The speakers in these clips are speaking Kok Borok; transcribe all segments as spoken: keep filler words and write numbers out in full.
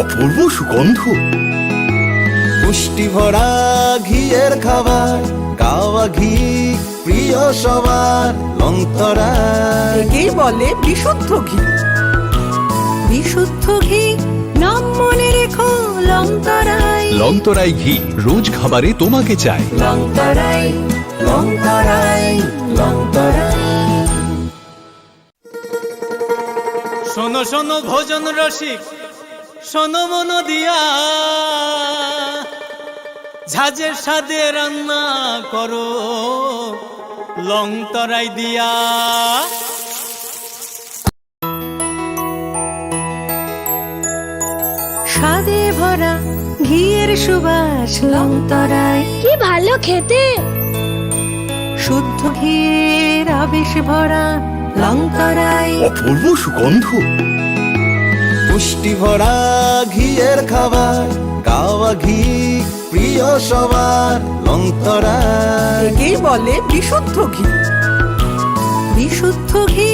অপূর্ব সুগন্ধ। পুষ্টি ভরা ঘিয়ের খাবার, কাওয়া ঘি প্রিয় সবার, লংতরায়। একেই বলে বিশুদ্ধ ঘি। বিশুদ্ধ ঘি, নাম মনে রেখো, লংতরায়। লংতরায় ঘি, রোজ খাবারে তোমাকে চাই। লংতরায়, লংতরায়, লংতরায়। শোনো, শোনো, ভোজন রসিক, শোনো মন দিয়া, ঝাঁঝের স্বাদে রান্না করো লং তরাই দিয়া। স্বাদে ভরা ঘিয়ের সুবাস লং তরাই। কি ভালো খেতে! শুদ্ধ ঘিয়ের আবেশ ভরা লং তরাই। অপূর্ব সুগন্ধ। পুষ্টি ভরা ঘিয়ের খাবার, কাওয়া ঘি প্রিয় সবার, লং তরাই। একেই বলে বিশুদ্ধ ঘি। বিশুদ্ধ ঘি,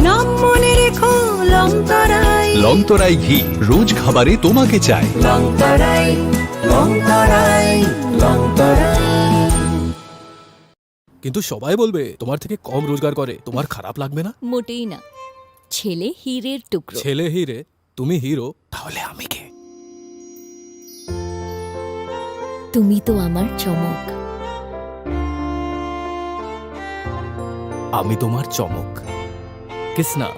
নাম মনে রেখো, লং তরাই। লং তরাই ঘি, রোজ খাবারে তোমাকে চাই। লং তরাই, লং তরাই, লং তরাই। কিন্তু সবাই বলবে তোমার থেকে কম রোজগার করে, তোমার খারাপ লাগবে না? মোটেই না। ছেলে হীরের টুকরো। ছেলে হীরে, তুমি হিরো, তাহলে আমি কে? তুমি তো আমার চমক। আমি তোমার চমক। Kisna.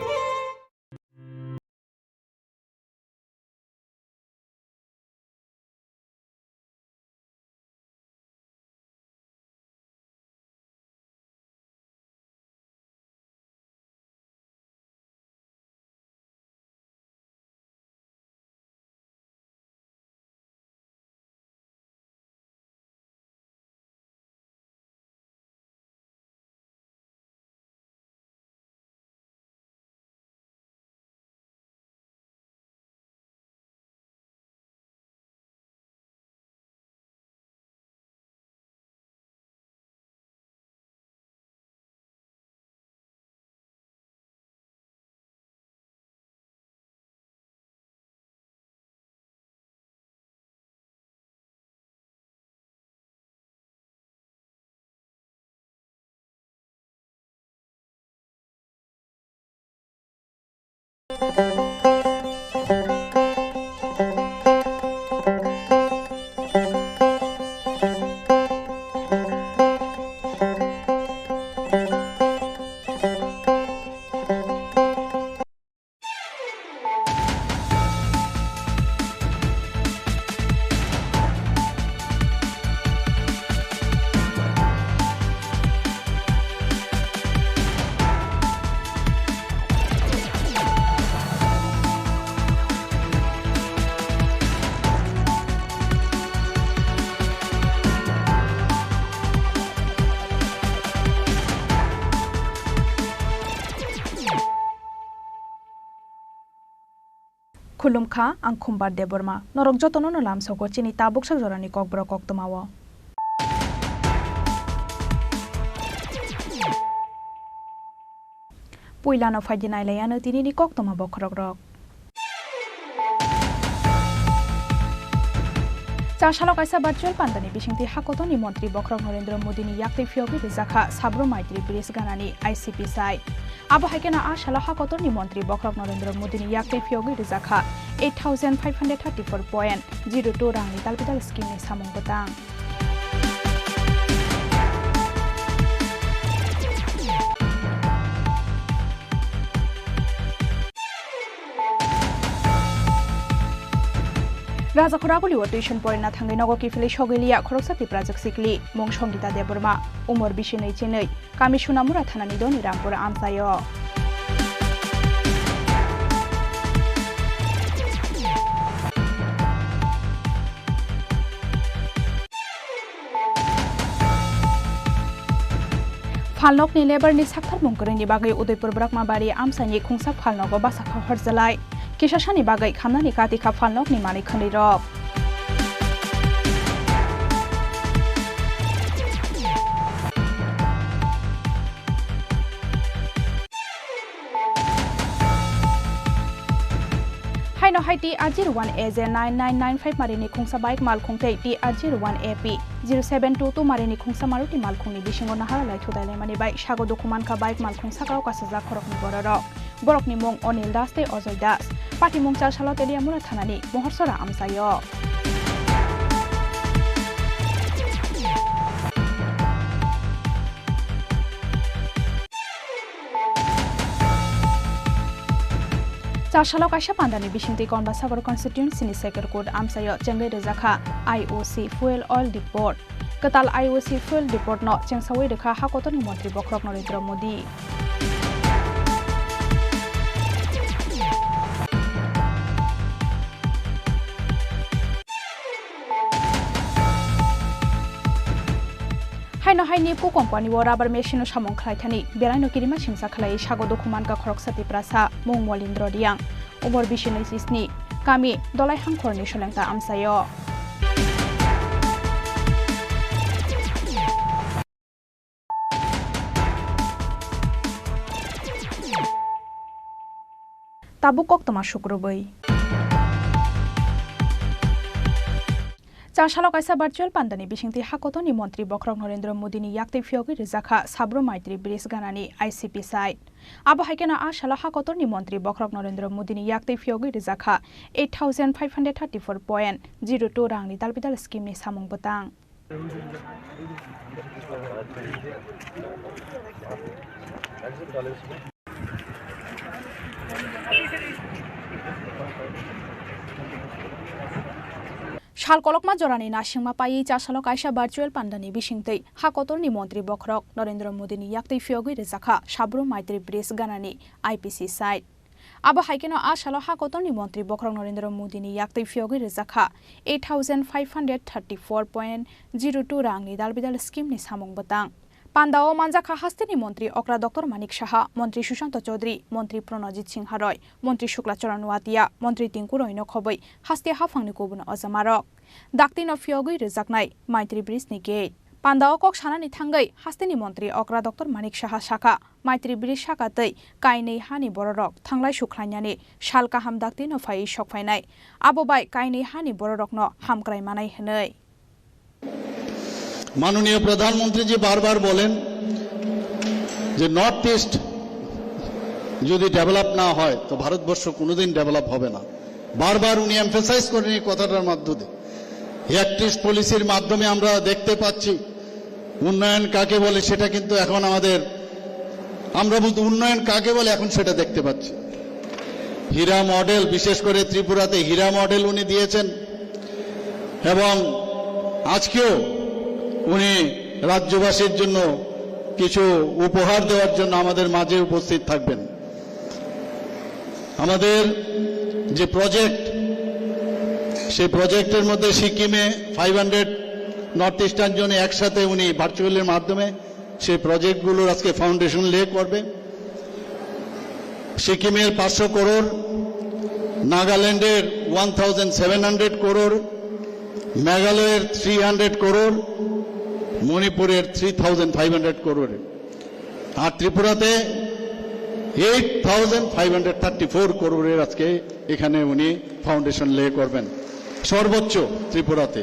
Khulumkha, ang Khumbar Debbarma. Norok jotono no lamsogo chini tabuksa jorani kokborok koktwmao. Puilano phaidi nailaiano tinini koktwma bokhorokrok. Chasalo kaisa virtual pandani bisingtwi hakotorni montri bokhorok Narendra Modini yaktwi phiyogwi rijakha Sabro Maitri Bridge ganani I C P sai. Abo hai kheno a salo hakotorni montri bokhorok Narendra Modini yaktwi phiyogwi rijakha eight thousand five hundred thirty-four point zero two rangni talpidal scheme ni samung bwtang. Rajakhor Agulio tuition porina thangwi nogo kiphilwi sogwi liya khoroksa Tiprajwk sikli, mung Songita Debbarma, umor bisi nwi chinwi, kami Sunamura thanani doni Rampur amchaio. Phalnokni labour ni sakthar mung kwrwngni bagwi Udaipur Brakmabari amchaini khungsa phalnogo bwsakha horjalai. Kisasani bagwi khamnani katikha phalnokni manwi khwnwi rok. Haino Hai T R zero one A J nine nine nine five marini khungsa bike malkhung tei T R zero one A P zero seven two two marini khungsa Maruti malkhungni bisingo nahara lai thudailaimani bai sago dukhu mankha bike malkhung sakao kasajak khoroknwi bororok. Borokni mung Onil Das tei Ojoy Das. Patimung Charsalo Teliamura thanani Mohorsora amchaio. Charsalo kaisa pandani bisingtwi Konbasagar constituency ni Sekerkut amchaio chengwi rwjakha I O C fuel oil depot. Kwtal I O C fuel depot no chengsawi rwkha ha kotorni montri bokhorok Narendra Modi. Haino hai Nipco company o rubber machine no samung khlai thani belaino kirima singsa khlai sago dukhu mankha khoroksa Tiprasa mung Molindro Riang, umor bisi nwi chisni, kami Dolai Hangkhor ni Solengta amchaio. Tabuk koktwma sukrubwi. Charsalo kaisa virtual pandani bisingtwi ha kotorni montri bokhorok Narendra Modini yaktwi phiyogwi rwjakha Sabro Maitri Bridge ganani I C P site. Abo hai kheno a salo ha kotorni montri bokhorok Narendra Modini yaktwi phiyogwi rwjakha eight thousand five hundred thirty-four point zero two rangni dalbidal scheme ni samung bwtang. Sal kolokma jorani nasingma paiwi chasalo kaisa virtual pandani bisingtwi ha kotorni montri bokhorok Narendra Modini yaktwi phiyogwi rwjakha Sabro Maitri Bridge ganani I P C site. Abo hai kheno a salo ha kotorni montri bokhorok Narendra Modini yaktwi phiyogwi rwjakha eight thousand five hundred thirty-four point zero two rangni dalbidal scheme ni samung bwtang. Pandao manjakha hasteni montri okra Doctor Manik Saha, montri Sushanta Chaudhary, montri Pranajit Singha Roy, montri Shukla Charan Noatia, montri Tinku Roy no khobwi haste haphangni kubun ojamarok. Daktino phiyogwi rwjaknai Maitri Bridge ni gate. Pandao kok sanani thangwi hasteni montri okra Doctor Manik Saha sakha, Maitri Bridge saka tei kainwi hani bororok thanglai sukhlainani sal kaham daktino phaiwi sokphainai. Abo bai kainwi hani bororokno hamkrai manai hwnwi. মাননীয় প্রধানমন্ত্রীজি বারবার বলেন যে north east যদি ডেভেলপ না হয় তো ভারতবর্ষ কোনোদিন ডেভেলপ হবে না। বারবার উনি এমফেসাইজ করেন এই কথাটার মাধ্যমে। একত্রিশ পলিসির মাধ্যমে আমরা দেখতে পাচ্ছি উন্নয়ন কাকে বলে, সেটা কিন্তু এখন আমাদের, আমরা বলতে উন্নয়ন কাকে বলে এখন সেটা দেখতে পাচ্ছি। হীরা মডেল, বিশেষ করে ত্রিপুরাতে হীরা মডেল উনি দিয়েছেন এবং আজকেও উনি রাজ্যবাসীর জন্য কিছু উপহার দেওয়ার জন্য আমাদের মাঝে উপস্থিত থাকবেন। আমাদের যে প্রজেক্ট, সেই প্রজেক্টের মধ্যে সিকিমে ফাইভ হান্ড্রেড নর্থ ইস্টার্ন জোনে একসাথে উনি ভার্চুয়ালের মাধ্যমে সেই প্রজেক্টগুলোর আজকে ফাউন্ডেশন লে করবে। সিকিমের পাঁচশো করোড়, নাগাল্যান্ডের one thousand seven hundred crore, মেঘালয়ের থ্রি হান্ড্রেড করোড়, মণিপুরের three thousand five hundred crore. আর ত্রিপুরাতে eight thousand five hundred thirty four করোড়ের আজকে এখানে উনি ফাউন্ডেশন লে করবেন, সর্বোচ্চ ত্রিপুরাতে।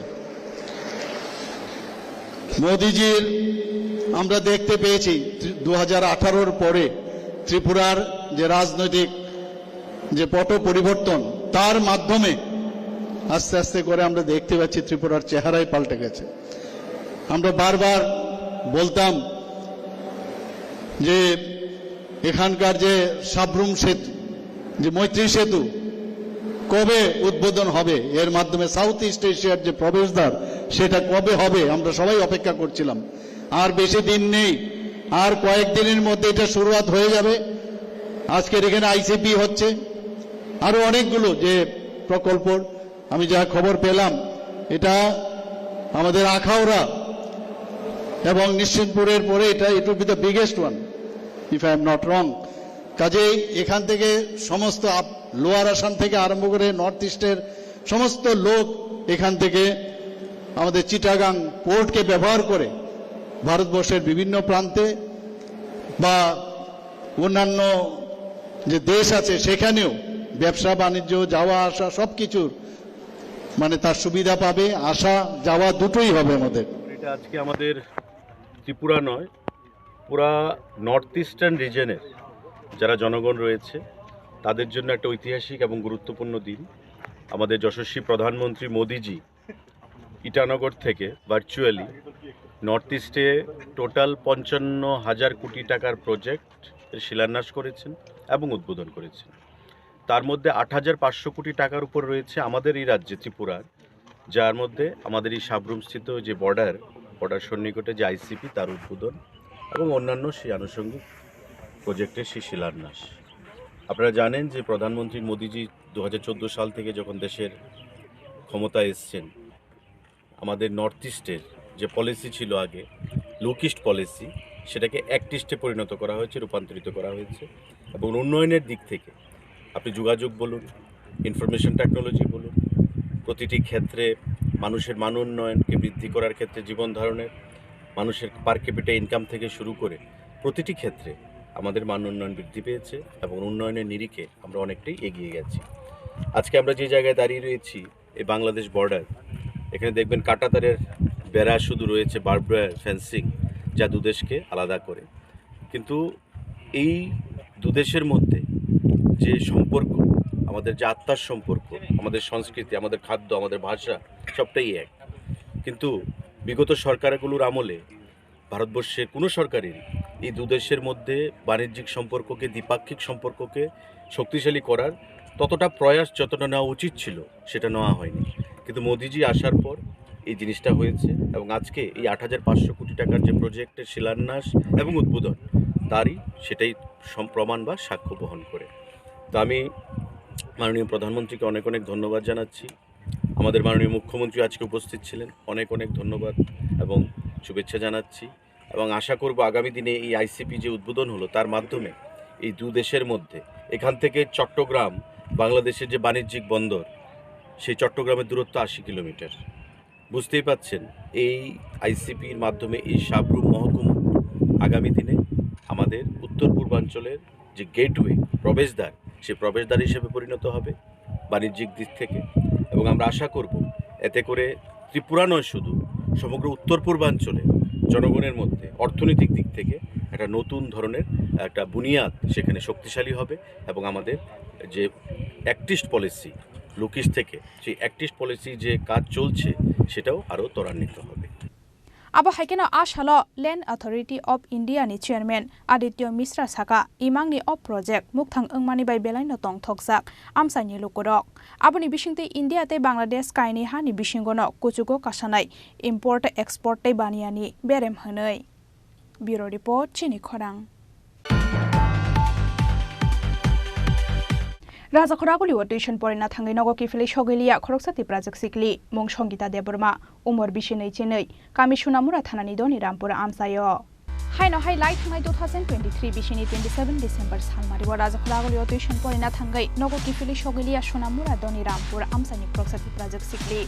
মোদিজির আমরা দেখতে পেয়েছি দু হাজার আঠারোর পরে ত্রিপুরার যে রাজনৈতিক যে পট পরিবর্তন, তার মাধ্যমে আস্তে আস্তে করে আমরা দেখতে পাচ্ছি ত্রিপুরার চেহারাই পাল্টে গেছে। আমরা বারবার বলতাম যে এখানকার যে সাবরুম সেতু, যে মৈত্রী সেতু কবে উদ্বোধন হবে, এর মাধ্যমে সাউথ ইস্ট এশিয়ার যে প্রবেশদ্বার সেটা কবে হবে, আমরা সবাই অপেক্ষা করছিলাম। আর বেশি দিন নেই, আর কয়েক দিনের মধ্যে এটা শুরুয়াত হয়ে যাবে। আজকের এখানে আইসিপি হচ্ছে, আরো অনেকগুলো যে প্রকল্প আমি যা খবর পেলাম, এটা আমাদের আখাউড়া এবং নিশ্চিন্তপুরের পরে এটা, it will be the biggest one, if I am not wrong. কাজেই এখান থেকে সমস্ত আপ-, লোয়ার আসাম থেকে আরম্ভ করে নর্থ ইস্টের সমস্ত লোক এখান থেকে আমাদের চিটাগাং পোর্টকে ব্যবহার করে ভারতবর্ষের বিভিন্ন প্রান্তে বা অন্যান্য যে দেশ আছে সেখানেও ব্যবসা বাণিজ্য, যাওয়া আসা সব কিছুর মানে তার সুবিধা পাবে, আসা যাওয়া দুটোই হবে আমাদের। এটা আজকে আমাদের ত্রিপুরা নয়, পুরা নর্থ ইস্টার্ন রিজনের যারা জনগণ রয়েছে, তাদের জন্য একটা ঐতিহাসিক এবং গুরুত্বপূর্ণ দিন। আমাদের যশস্বী প্রধানমন্ত্রী মোদিজি ইটানগর থেকে ভার্চুয়ালি নর্থ ইস্টে টোটাল পঞ্চান্ন হাজার কোটি টাকার প্রজেক্ট শিলান্যাস করেছেন এবং উদ্বোধন করেছেন। তার মধ্যে আট হাজার পাঁচশো কোটি টাকার উপর রয়েছে আমাদের এই রাজ্যে, ত্রিপুরার, যার মধ্যে আমাদের এই সাবরুমস্থিত যে বর্ডার, বর্ডার সন্নিকটে যে আইসিপি, তার উদ্বোধন এবং অন্যান্য সেই আনুষঙ্গিক প্রজেক্টের সেই শিলান্যাস। আপনারা জানেন যে প্রধানমন্ত্রী মোদিজি দু হাজার চোদ্দো সাল থেকে যখন দেশের ক্ষমতায় এসছেন, আমাদের নর্থ ইস্টের যে পলিসি ছিল আগে, লুক ইস্ট পলিসি, সেটাকে অ্যাক্ট ইস্টে পরিণত করা হয়েছে, রূপান্তরিত করা হয়েছে। এবং উন্নয়নের দিক থেকে আপনি যোগাযোগ বলুন, ইনফরমেশন টেকনোলজি বলুন, প্রতিটি ক্ষেত্রে মানুষের মান উন্নয়নকে বৃদ্ধি করার ক্ষেত্রে, জীবন ধারণের, মানুষের পার ক্যাপিটা ইনকাম থেকে শুরু করে প্রতিটি ক্ষেত্রে আমাদের মান উন্নয়ন বৃদ্ধি পেয়েছে এবং উন্নয়নের নিরিখে আমরা অনেকটাই এগিয়ে গেছি। আজকে আমরা যে জায়গায় দাঁড়িয়ে রয়েছি, এই বাংলাদেশ বর্ডার, এখানে দেখবেন কাঁটাতারের বেড়া শুধু রয়েছে, বার্বড ওয়্যার ফেন্সিং, যা দুদেশকে আলাদা করে। কিন্তু এই দুদেশের মধ্যে যে সম্পর্ক, আমাদের যে আত্মার সম্পর্ক, আমাদের সংস্কৃতি, আমাদের খাদ্য, আমাদের ভাষা, সবটাই এক। কিন্তু বিগত সরকারগুলোর আমলে ভারতবর্ষের কোনো সরকারেরই এই দুদেশের মধ্যে বাণিজ্যিক সম্পর্ককে, দ্বিপাক্ষিক সম্পর্ককে শক্তিশালী করার ততটা প্রয়াস যতটা নেওয়া উচিত ছিল, সেটা নেওয়া হয়নি। কিন্তু মোদিজি আসার পর এই জিনিসটা হয়েছে এবং আজকে এই আট হাজার পাঁচশো কোটি টাকার যে প্রজেক্টের শিলান্যাস এবং উদ্বোধন, তারই সেটাই সম-, প্রমাণ বা সাক্ষ্য বহন করে। তো আমি মাননীয় প্রধানমন্ত্রীকে অনেক অনেক ধন্যবাদ জানাচ্ছি। আমাদের মাননীয় মুখ্যমন্ত্রী আজকে উপস্থিত ছিলেন, অনেক অনেক ধন্যবাদ এবং শুভেচ্ছা জানাচ্ছি। এবং আশা করব আগামী দিনে এই আইসিপি যে উদ্বোধন হলো, তার মাধ্যমে এই দু দেশের মধ্যে, এখান থেকে চট্টগ্রাম, বাংলাদেশের যে বাণিজ্যিক বন্দর, সেই চট্টগ্রামের দূরত্ব আশি কিলোমিটার। বুঝতেই পাচ্ছেন, এই আইসিপির মাধ্যমে এই সাবরুম মহকুমা আগামী দিনে আমাদের উত্তর পূর্বাঞ্চলের যে গেটওয়ে, প্রবেশদ্বার, সেই প্রবেশদ্বার হিসেবে পরিণত হবে বাণিজ্যিক দিক থেকে। এবং আমরা আশা করব, এতে করে ত্রিপুরা নয় শুধু, সমগ্র উত্তর পূর্বাঞ্চলে জনগণের মধ্যে অর্থনৈতিক দিক থেকে একটা নতুন ধরনের একটা বুনিয়াদ সেখানে শক্তিশালী হবে এবং আমাদের যে act east policy, look east থেকে সেই অ্যাক্ট ইস্ট পলিসি যে কাজ চলছে, সেটাও আরও ত্বরান্বিত হবে। Abo hai kheno a salo Land Authority of India ni Chairman Aditya Mishra saka, imangni o project mukthang wngmani bai belaino tongthokjak amchaini lukurok. Aboni bisingtwi India tei Bangladesh kainwi hani bisingono kuchugo kasanai import export tei baniyani berem hwnwi. Bureau Report, Chini Khorang. Rajakhor agulio tuition porina thangwi nogo kiphilwi sogwi liya khoroksa Tiprajwk sikli, mung Songita Debbarma, umor bisi nwi chinwi, kami Sunamura thanani Doni Rampur amchaio. Haino hai lai thangnai two thousand twenty-three bisini twenty-seven December salmario Rajakhor agulio tuition porina thangwi nogo kiphilwi sogwi liya Sunamura Doni Rampur amchaini khoroksa Tiprajwk sikli.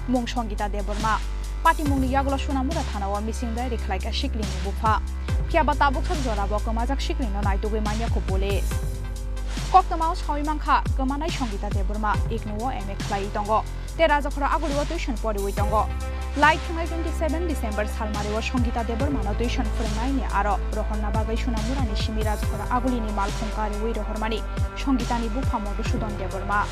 Mung Songita Debbarma. Patimungni yagulo Sunamura thanao mising diary khlaikha siklini bupha. Phiyaba tabuksa jorabo kwmajak siklino naitugwi manya kho police. Koktwmao sawi mankha kwmanai Songita Debbarma, ignuo M A khlaiwi tongo. Tei Rajakhoro agulio tuition poriwi tongo. Lai thangnai twenty seven December salmario Songita Debbarmano tuition phwrwngnaini aro rohorna bagwi Sunamurani simi Rajakhoro agulini malkhung kariwi rohormani Songitani bupha Madhusudan Debbarma.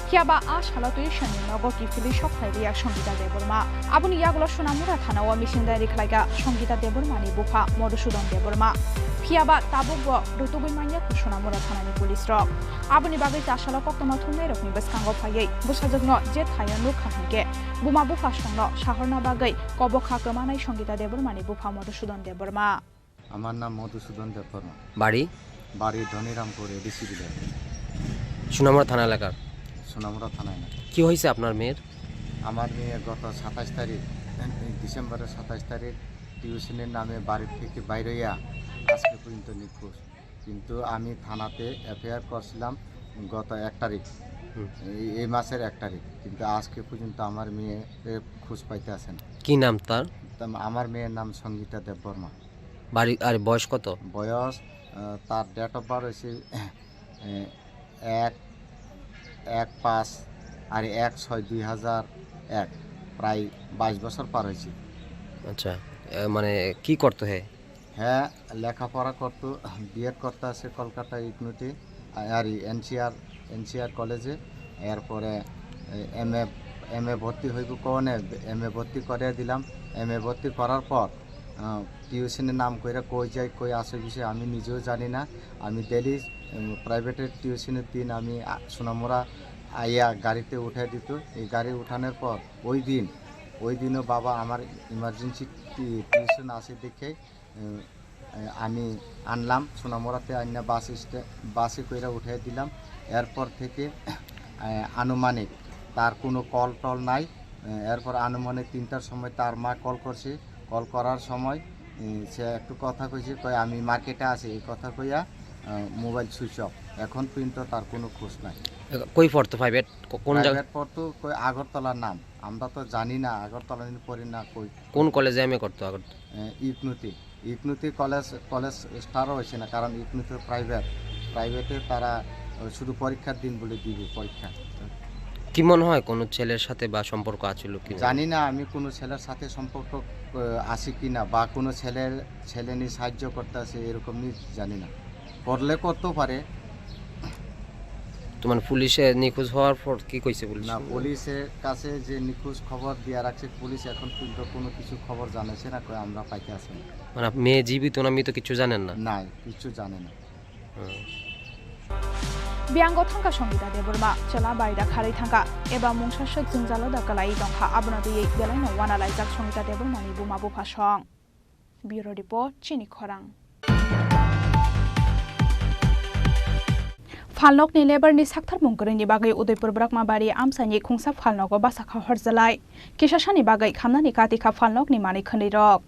Phiyaba a salo tuition ni nogo kiphilwi sok phai riya Songita Debbarma. Aboni yagulo Sunamura thanao mising diary khlaikha Songita Debbarmani bupha Madhusudan Debbarma. Phiyaba tabukbo rutugwi manya kho Sunamura thanani police rok. Aboni bagwi chasalo koktwma thumnairokni bwskango phaiwi bwsajwkno je thaio nukha hinkhe buma bupha songno sahorna bagwi kobokha kwmanai Songita Debbarmani bupha Madhusudan Debbarma. আমার নাম মধুসূদন দেববর্মা। বাড়ি? বাড়ি Dhanirampur, ADC village. Sonamura থানা এলাকার। সোনামুড়া থানায় না। কি হয়েছে আপনার মেয়ের? আমার মেয়ে গত সাতাশ তারিখ, ডিসেম্বরের সাতাশ তারিখ, টিউশনের নামে বাড়ি থেকে বাইরে হইয়া আজকে পর্যন্ত নিখোঁজ। কিন্তু আমি থানাতে এফআইআর করছিলাম গত এক তারিখ, হুম। এই এই মাসের এক তারিখ, কিন্তু আজকে পর্যন্ত আমার মেয়ের খোঁজ পাইতে আসে না। কি নাম তার? তা আমার মেয়ের নাম সঙ্গীতা দেববর্মা। বাড়ি আর বয়স কত? বয়স, আহ, তার ডেট অফ বার্থ হয়েছে, আহ, এক এক পাঁচ আর এক ছয় দুই হাজার এক, প্রায় বাইশ বছর পার হয়েছে। আচ্ছা, এ, মানে কি করতো হে? হ্যাঁ, লেখাপড়া করতো, বিএড করতে আছে কলকাতা ইগনোতে, আর এনসিআর, এনসিআর কলেজে। এরপরে এমএ, এমএ ভর্তি হইব কোনে, এমএ ভর্তি করে দিলাম। এমএ ভর্তি করার পর টিউশনের নাম কইরা কই যাই, কই আছে বিষয়ে আমি নিজেও জানি না। আমি ডেলি প্রাইভেটের টিউশনের দিন আমি আ, সোনামুড়া আইয়া গাড়িতে উঠাই দিত। এই গাড়ি উঠানোর পর ওই দিন, ওই দিনও বাবা আমার ইমার্জেন্সি টি-, টিউশন আছে দেখে, উম, আমি আনলাম সোনামুড়াতে, আইনা বাস স্ট্যা-, বাসে কইরা উঠাই দিলাম। এরপর থেকে আহ, আনুমানিক তার কোনো কল টল নাই। আহ, এরপর আনুমানিক তিনটার সময় তার মা কল করছে। কল করার সময়, উম, সে একটু কথা কইছে, কয়, "আমি মার্কেটে আছি।" এই কথা কইয়া, আহ, মোবাইল সুইচ অফ। এখন পর্যন্ত তার কোনো খোঁজ নাই। কই পড়তো প্রাইভেট? কো-, কোন জায়গা? প্রাইভেট পড়তো কই আগরতলার নাম। আমরা তো জানি না আগরতলা নিয়ে পড়ি না কই। কোন কলেজে এমএ করতো আগর? আহ, ইগনোতে। ইগনোতে কলেজ, কলেজ স্টারও হয়েছে না, কারণ ইগনোতে প্রাইভেট। প্রাইভেটে তারা, আহ, শুধু পরীক্ষার দিন বলে দিবে পরীক্ষা। কি মনে হয় কোনো ছেলের সাথে বা সম্পর্ক আছিল কি? জানি না আমি কোনো ছেলের সাথে সম্পর্ক, আহ, আছে কি না বা কোনো ছেলের, ছেলে নিয়ে সাহায্য করতে আছে এরকম নিয়ে জানি না। করলে করতেও পারে। তোমার পুলিশে নিখোঁজ হওয়ার পর কি কইছে পুলিশ? না, পুলিশের কাছে যে নিখোঁজ খবর দিয়া রাখছে, পুলিশ এখন পর্যন্ত কোনো কিছু খবর জানাইছে না, কয় আমরা পাইতে আছি না। মানে মেয়ে জীবিত না মৃত কিছু জানেন না? না, কিছু জানে না। হুম। Biango thangkha Songita Debbarma, chwla bai da kharwi thangkha, eba mungsa swk jwngjalo da kwlaiwi tongkha, abono twiwi belaino uanalaijak Songita Debbarmani buma bupha song. Bureau Report, Chini Khorang. Phalnokni labour ni saktharmung kwrwini bagwi Udaipur Brakmabari amchaini khungsa phalnogo bachakha horjalai. Kisa sani bagwi khamnani katikha phalnokni manwi khwnwi rok.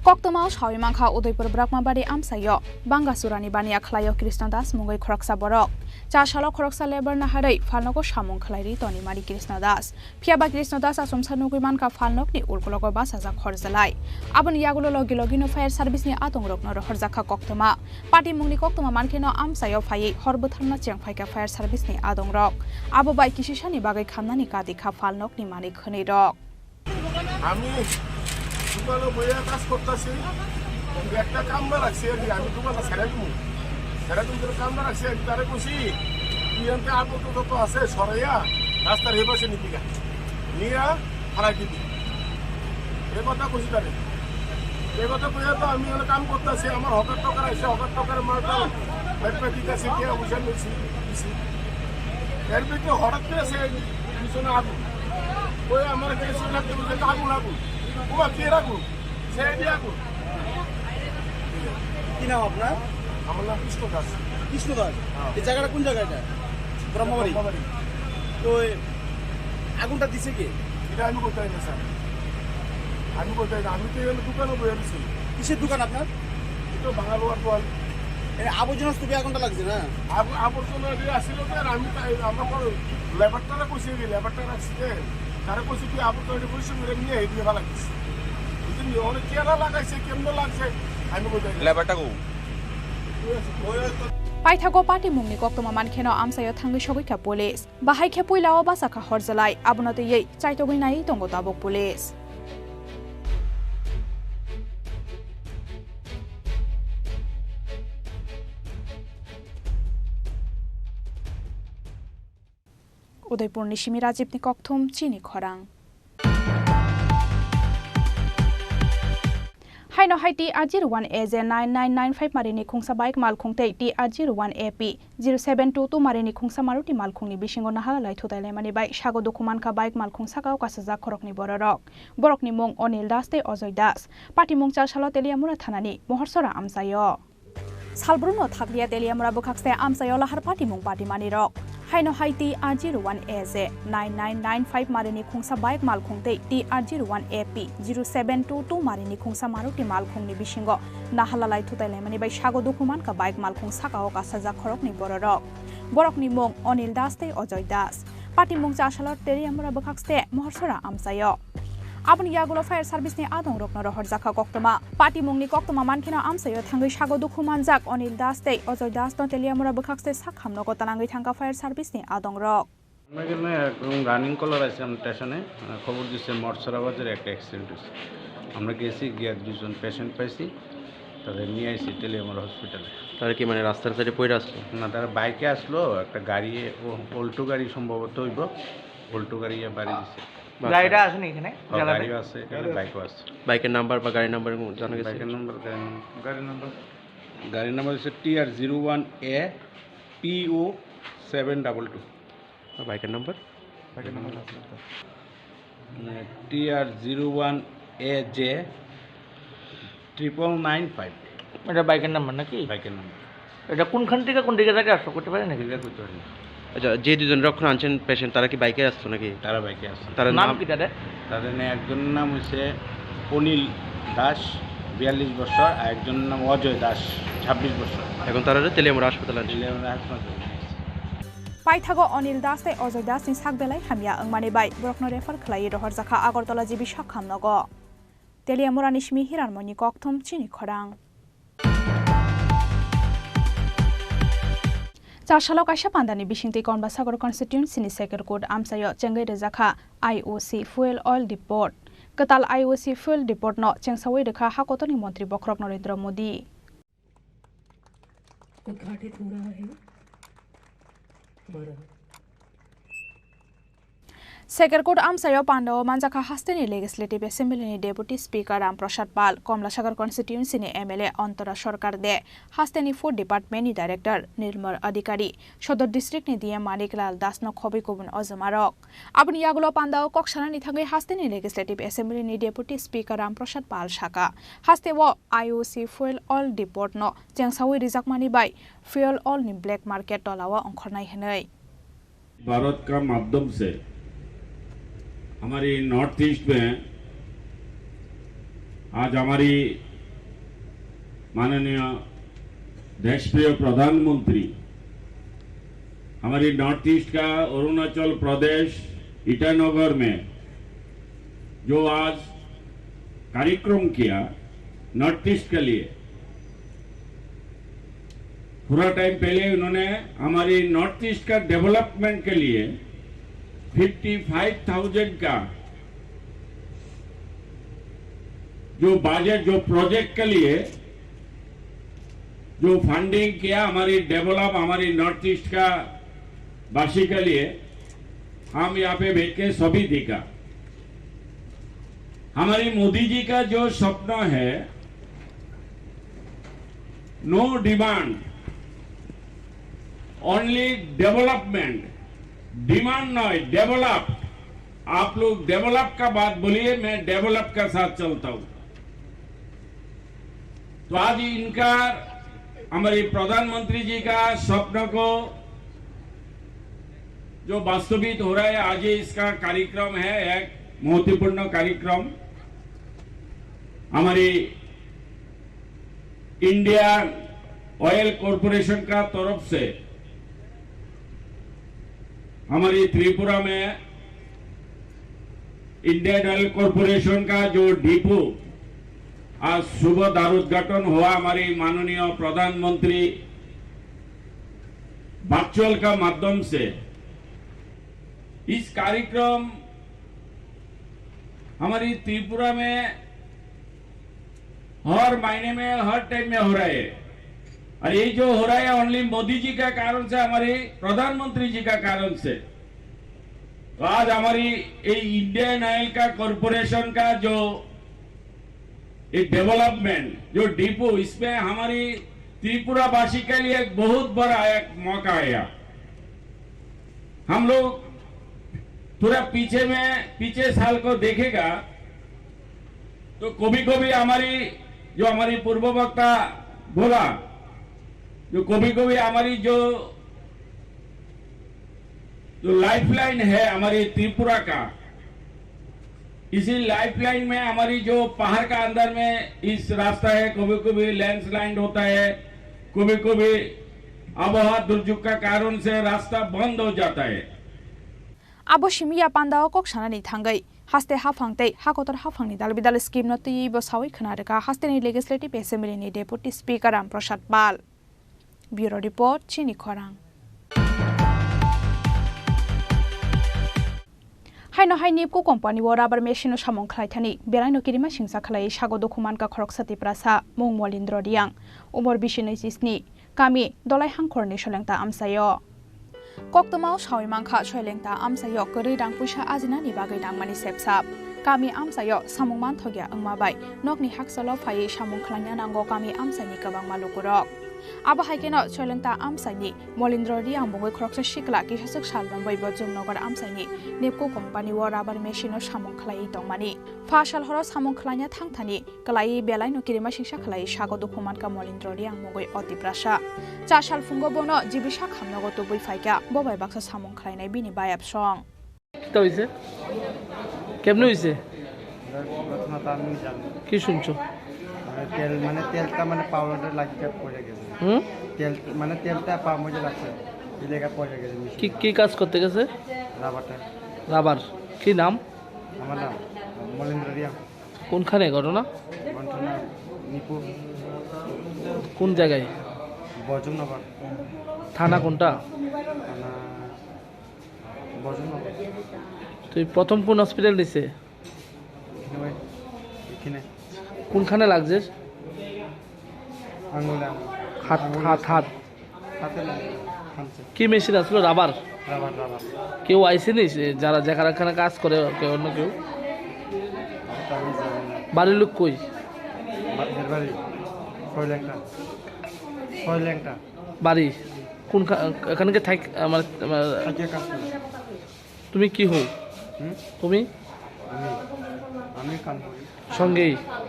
Koktwmao sawi mankha Udaipur Brakmabari amchaio Bangasurani baniya khlaio Krishna Das mungwi khoroksa borok. Cha salo khoroksa labour naharwi phalnogo samung khlairwi tonimani Krishna Das. Phiyaba Krishna Das achomsa nugwi mankha phalnokni ulkulogo bachajak horjalai. Aboni yagulo logi logino fire service ni adongrokno rohorjakha koktwma. Patimungni koktwma mankheno amchaio phaiwi hor bwtharna chengphaikha fire service ni adongrok. Abo bai kisisani bagwi khamnani katikha phalnokni manwi khwnwi rok. আমি দোকানে বইয়া কাজ করতেছি, একটা কামলা রাখছি আর কি, আমি দোকানটা ছেড়ে দিব, ছেড়ে দিব, কামলা রাখছি আর কি, তারে কইছি, "তুই এনতে আবর্জনা যত আছে সরাইয়া রাস্তার এই পাশে নিবি গা, নিয়া ফালাই দিবি।" এ কথা কইছি তারে। এ কথা কইয়া তো আমি অনেক কাম করতেছি, আমার হকার টকার আইসে, হকার টকার মালটা ব্যাগটা দিতেছি, কে অফিসার নিছি, দিছি। এর ভিতরে হঠাৎ করে সে পিছনে আগুন। ওই আমার কাছে লাগতে বলছে, "আগুন, আগুন।" ও বাবা, কি এর আগুন? সে এটি আগুন। কি নাম আপনার? আমার নাম কৃষ্ণ দাস। কৃষ্ণ দাস? হ্যাঁ। এই জায়গাটা কোন জায়গা এটা? ব্রহ্মবাড়ি? ব্রহ্মবাড়ি। তো এই আগুনটা দিছে কে? এটা আমি বলতে পারি না, স্যার। আমি বলতে পারি না। আমি তো এখানে দোকানে বসে আছি। কিসের দোকান আপনার? এটা বাঙাল ওয়ার দোকান। এই আবর্জনা স্তূপে আগুনটা লাগছে না? আব-, আবর্জনা যে আসছিল, স্যার, আমি তাই, আমরা তো লেবারটারে কইছি, যে লেবারটা রাখছি যে, তারা কইছে, "তুই আবর্জনা পরিষ্কার করে নিয়ে এই দিয়ে ফালা দিস।" বুঝলি? অনেক চেহারা লাগাইছে, কেমনে লাগছে, আমি বলতে পারি না। লেবারটা কো? Paithago patimungni koktwma mankheno amchaio thangwi sogwikha police. Bahai khe puilao bachakha horjalai, abono twiwi chaitogwi naiwi tongo tabuk police. Udaipurni simi Rajibni kokthum chini khorang. Haino hai T R zero one A J nine nine nine five marini khungsa bike malkhung tei T R zero one A P zero seven two two marini khungsa Maruti malkhungni bisingo nahala lai thutai laimani bai sago dukhu mankha bike malkhung sakao kasajak khoroknwi bororok. Borokni mung Onil Das tei Ojoy Das. Patimung Charsalo Teliamura thanani Mohorsora amchaio. Salbruno thakliya Teliamura bwkhakste amchaio lahar patimung patimani rok. Haino hai T R zero one A J nine nine nine five marini khungsa bike malkhung tei T R zero one A P zero seven two two marini khungsa Maruti malkhungni bisingo nahalalai thutailaimani bai sago dukhu mankha bike malkhung sakao kasajak khoroknwi bororok. Borokni mung Onil Das tei Ojoy Das. Patimung Chasalor Teliamura bwkhakste Mohorsora amchaio. Aboni yagulo fire service ni adongrokno rohorjakha koktwma. Patimungni koktwma mankheno amchaio thangwi sago dukhu manjak Onil Das tei Ojoy Das no Teliamura bwkhakste sak hamnogo talangwi thangkha fire service ni adongrok. আমরা এখানে একদম রানিং কলার আছে আমার স্টেশনে, আহ, খবর দিচ্ছে মটসরা বাজারে একটা অ্যাক্সিডেন্ট হয়েছে। আমরা গেছি, গিয়ে দুজন পেশেন্ট পাইছি, তাদের নিয়ে আসি টেলিয়ামরা হসপিটালে। তারা কি মানে রাস্তার সাইডে পড়ে আসলো? না, তারা বাইকে আসলো, একটা গাড়ি, ও, অল্টো গাড়ি সম্ভবত হইব, অল্টো গাড়ি ইয়ে বাড়ি দিছে। গাড়িটা আসেনি এখানে? হ্যাঁ, জায়গাতে? গাড়িও আছে এখানে, বাইকও আছে। বাইকের নাম্বার বা গাড়ির নাম্বার জানা গেছে? বাইকের নাম্বার, গাড়ির নাম্বার। গাড়ির নাম্বার? গাড়ির নাম্বার হচ্ছে T R zero one A P O seven double two। আর বাইকের নাম্বার? বাইকের নাম্বার আছে তো। T R zero one A J triple nine five। এটা বাইকের নাম্বার নাকি? বাইকের নাম্বার। এটা কোনখান থেকে কোন দিকে থেকে আসলো, করতে পারেন নাকি? এটা করতে পারি না। আচ্ছা, যে দুজন রক্ষণ আনছেন পেশেন্ট, তারা কি বাইকে আসতো নাকি? তারা বাইকে আসতো। তার নাম নাম? কি তাদের? তাদের না-, একজনের নাম হচ্ছে অনিল দাস, বিয়াল্লিশ বছর, আর একজনের নাম অজয় দাস, ছাব্বিশ বছর। এখন তারা তেলিয়ামুড়া হাসপাতালে আনছেন। তেলিয়ামুড়া হাসপাতালে নিয়ে এসেছে। Paithago Onil Das tei Ojoy Das ni sak belai hamya wngmani bai borokno refer khlaiwi rohorjakha Agartala G B sak hamnogo. Teliamurani simi Hiranmoyni kokthum chini khorang. Chasalo kaisa pandani bisingtwi Konbasagar constituency ni Sekerkut amchaio chengwi rwjakha I O C fuel oil depot. Kwtal I O C fuel depot no chengsawi rwkha ha kotorni montri bokhorok Narendra Modi. उद्घाटित हो रहा है हमारा। Sekerkut amchaio pandao manjakha hasteni Legislative Assembly ni Deputy Speaker Ram Prasad Pal, Komlasagar constituency ni M L A Antora Sarkar De, hasteni Food Department ni Director Nirmal Adhikari, Sodor District ni D M Manik Lal Das no khobwi kubun ojomarok. Aboni yagulo pandao kok sanani thangwi hasteni Legislative Assembly ni Deputy Speaker Ram Prasad Pal saka, hasteo I O C fuel oil depot no chengsawi rijakmani bai fuel oil ni black market tolao ongkhornai hwnwi. Bharat का माध्यम से हमारी north east में आज हमारी माननीय देशप्रिय प्रधानमंत्री हमारी नॉर्थ ईस्ट का अरुणाचल प्रदेश ईटानगर में जो आज कार्यक्रम किया नॉर्थ ईस्ट के लिए, थोड़ा टाइम पहले उन्होंने हमारी नॉर्थ ईस्ट का डेवलपमेंट के लिए फिफ्टी फ़ाइव थाउजेंड का जो बजट, जो प्रोजेक्ट के लिए जो फंडिंग किया हमारी डेवलप, हमारी नॉर्थ ईस्ट का वासी के लिए, हम यहाँ पे बैठ के सभी देखा। हमारी मोदी जी का जो सपना है, no demand, only development. Demand नहीं, डेवलप। आप लोग डेवलप का बात बोलिए, मैं डेवलप का साथ चलता हूं। तो आज इनका, हमारे प्रधानमंत्री जी का स्वप्न को जो वास्तवित हो रहा है, आज ये इसका कार्यक्रम है, एक महत्वपूर्ण कार्यक्रम। हमारी इंडिया ऑयल कॉरपोरेशन का तरफ से हमारी त्रिपुरा में इंडियन ऑयल कॉरपोरेशन का जो डिपो आज शुभ दारोद्घाटन हुआ, हमारी माननीय प्रधानमंत्री वर्चुअल का माध्यम से इस कार्यक्रम हमारी त्रिपुरा में हर महीने में, हर टाइम में हो रहा है। और ये जो हो रहा है, ओनली मोदी जी का कारण से, हमारी प्रधानमंत्री जी का कारण से। तो आज हमारी ये इंडियन ऑयल का कॉरपोरेशन का जो ये डेवलपमेंट, जो डिपो, इसमें हमारी त्रिपुरा वासी के लिए एक बहुत बड़ा एक मौका आया। हम लोग थोड़ा पीछे में, पीछे साल को देखेगा, तो कभी-कभी हमारी, जो हमारी पूर्व वक्ता बोला, जो कभी कभी हमारी जो जो लाइफलाइन है हमारी त्रिपुरा का, इसी लाइफलाइन में हमारी जो पहाड़ का अंदर में इस रास्ता है, कभी कभी लैंडस्लाइड होता है, कभी कभी आबहावा दुर्योग का कारण से रास्ता बंद हो जाता है। Abo simi ya panda o kok sanani thangwi, haste haphang tei hakotor haphangni dal bidal scheme no twiwi bo sawi khna rwkha hasteni Legislative Assembly ni Deputy Speaker Ram Prasad Pal. Bureau Report, Chini Khorang. Haino hai NEEPCO company o rubber machine o samung khlai thani belaino kirima singsa khlai sago dukhu mankha khoroksa Tiprasa mung Molindro Riang, umor bisi nwi sisni, kami Dolai Hangkhor ni Soilengta amchai o. Koktwma o sawi mankha Soilengta amchai o kwrwi rang puisa ajinani bagwi nangmani sepsap. Kami amchai o samung manthokya wngma bai nokni hakchalo phaiwi samung khlaina nango kami amchai ni kwbangma lukurok. Abo hai kheno Soilengta amchaini Molindro Riang mungwi khoroksa sikla kisaswk sal romwi bo Jumnagar amchaini NEEPCO company o rubber machine o samung khlaiwi tongmani. Pha sal horo samung khlaina thangthani kwlaiwi belaino kirima singsa khlaiwi sago dukhu mankha Molindro Riang mungwi o Tiprasa. Cha sal phungo bono jibisa khamnago tubui phaikha, bo bai baksa samung khlainai bini bayap song. কিতা হইছে? কেমনে হইছে? ঘটনা তো আমি জানি। কি শুনছো? মানে তেল, মানে তেলটা মানে পাওয়ারে লাগিয়ে পড়ে গেছে। হুম? তেল, মানে তেলটা পাওয়ার মধ্যে লাগছে। এই জায়গায় পড়ে গেছে মেশিন। কি, কি কাজ করতে গেছে? রাবারটা। রাবার। কি নাম? আমার নাম মলিন্দ্র রিয়াং। কোনখানে ঘটনা? ঘটনা নিপু। কোন জায়গায়? বজনগর। থানা কোনটা? থানা বজনগর। তুই প্রথম কোন হসপিটাল নিছে? এখানে ভাই, এখানে। কোনখানে লাগছে? আঙুলে, আঙুলে। হাত, আঙুলে। হাত, হাত। হাতে লাগে, থামছে। কি মেশিন আসলো? রাবার? Rubber, rubber. কেউ আইসেনি? সে যারা যেখানে কাজ করে, কেউ অন্য কেউ? এটা আমি জানি না। বাড়ির লোক কই? বা-, এর বাড়ি? ছয় লেংটা। ছয় লেংটা। বাড়ি? কোন খা-, এখানে কি থাক-, আমার, আমার থাকিয়ে কাজ করে। তুমি কি হও? হুম? তুমি? আমি, আমি কাম করি। সঙ্গেই? হ্যাঁ।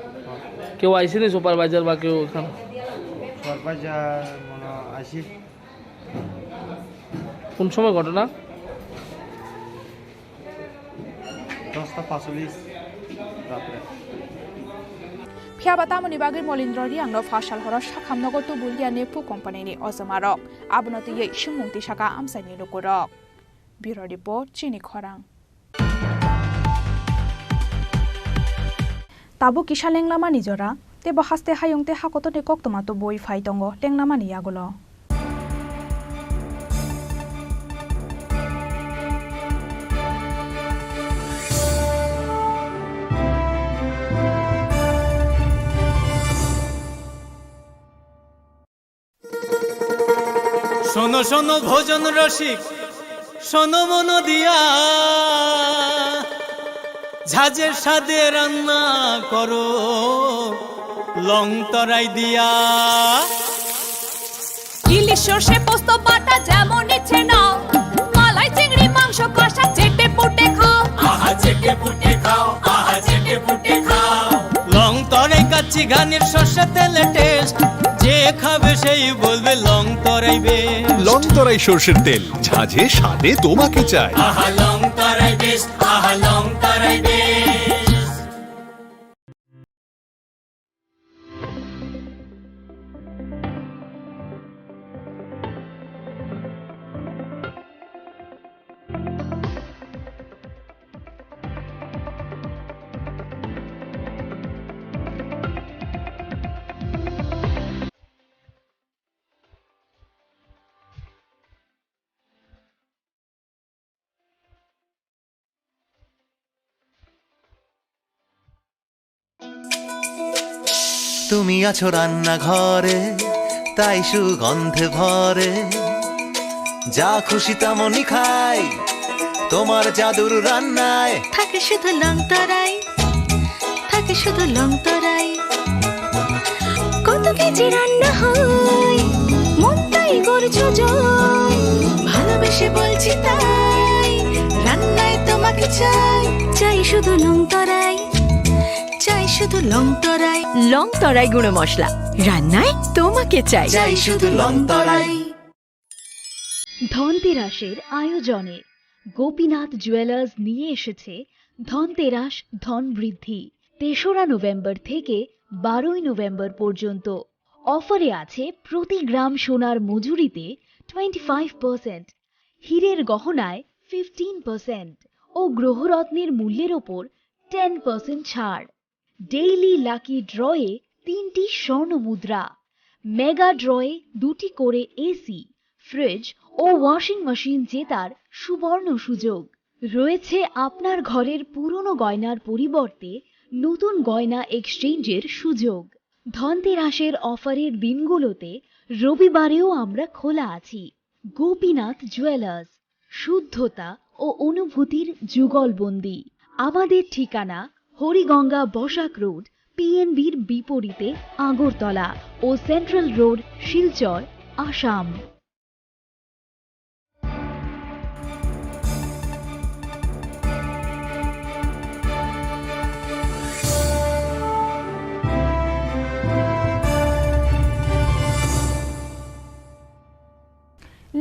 কেউ আইসেনি সুপারভাইজার বা কেউ এখানে? সুপারভাইজার মনে হয় আইসি। কোন সময় ঘটনা? দশটা পাঁচচল্লিশ রাত্রে। Phiya ba tamoni bagwi Molindro Riang no pha sal horo sakham nogo tubul ya NEEPCO company ni ojomarok. Abono twiwi swngmung tisaka amchaini lukurok. Bureau Report, Chini Khorang. Tabuk kisa lenglamani jora, tebo haste hayung tei hakotorni koktwma tubui phai tongo lenglamani yagulo. শোনো শোনো ভজন রসিক, শোনো মন দিয়া, ঝাঁঝের স্বাদে রান্না করো লং তরাই দিয়া। ইলিশ সর্ষে পোস্ত বাটা যেমন ইচ্ছে নাও, মালাই চিংড়ি মাংস কষা চেটে পুটে খাও। আহা চেটে পুটে খাও, আহা চেটে পুটে খাও। লং তরাই কাচ্চি ঘানির সর্ষে তেলে টেস্ট, যে খাবে সেই বলবে লং তরাই বেস্ট। লং তরাই সর্ষের তেল, ঝাঁঝে স্বাদে তোমাকে চাই। আহা লং তরাই বেস্ট, আহা লং তরাই বেস্ট। তুমি আছো রান্নাঘরে, তাই সুগন্ধে ভরে। যা খুশি তেমনই খাই, তোমার জাদুর রান্নায়। থাকে শুধু লং তরাই, থাকে শুধু লং তরাই। কত কেজি রান্না হয়, মনটাই করছো জয়। ভালোবেসে বলছি তাই, রান্নায় তোমাকে চাই। চাই শুধু লং তরাই, চাই শুধু লং তরাই। লং তরাই গুঁড়ো মশলা, রান্নায় তোমাকে চাই। চাই শুধু লং তরাই। ধনতেরাসের আয়োজনে গোপীনাথ জুয়েলার্স নিয়ে এসেছে ধনতেরাস ধন বৃদ্ধি। তেসরা নভেম্বর থেকে বারোই নভেম্বর পর্যন্ত অফারে আছে প্রতি গ্রাম সোনার মজুরিতে টোয়েন্টি ফাইভ পার্সেন্ট, হীরের গহনায় ফিফটিন পার্সেন্ট ও গ্রহরত্নের মূল্যের ওপর টেন পার্সেন্ট ছাড়। ডেইলি লাকি ড্রয়ে তিনটি স্বর্ণ মুদ্রা, মেগা ড্রয়ে দুটি করে এসি, ফ্রিজ ও ওয়াশিং মেশিন জেতার সুবর্ণ সুযোগ। রয়েছে আপনার ঘরের পুরনো গয়নার পরিবর্তে নতুন গয়না এক্সচেঞ্জের সুযোগ। ধনতেরাসের অফারের দিনগুলোতে রবিবারেও আমরা খোলা আছি। গোপীনাথ জুয়েলার্স, শুদ্ধতা ও অনুভূতির যুগলবন্দি। আমাদের ঠিকানা হরিগঙ্গা বসাক রোড, পিএনবির বিপরীতে আগরতলা ও central road, Silchar, Assam.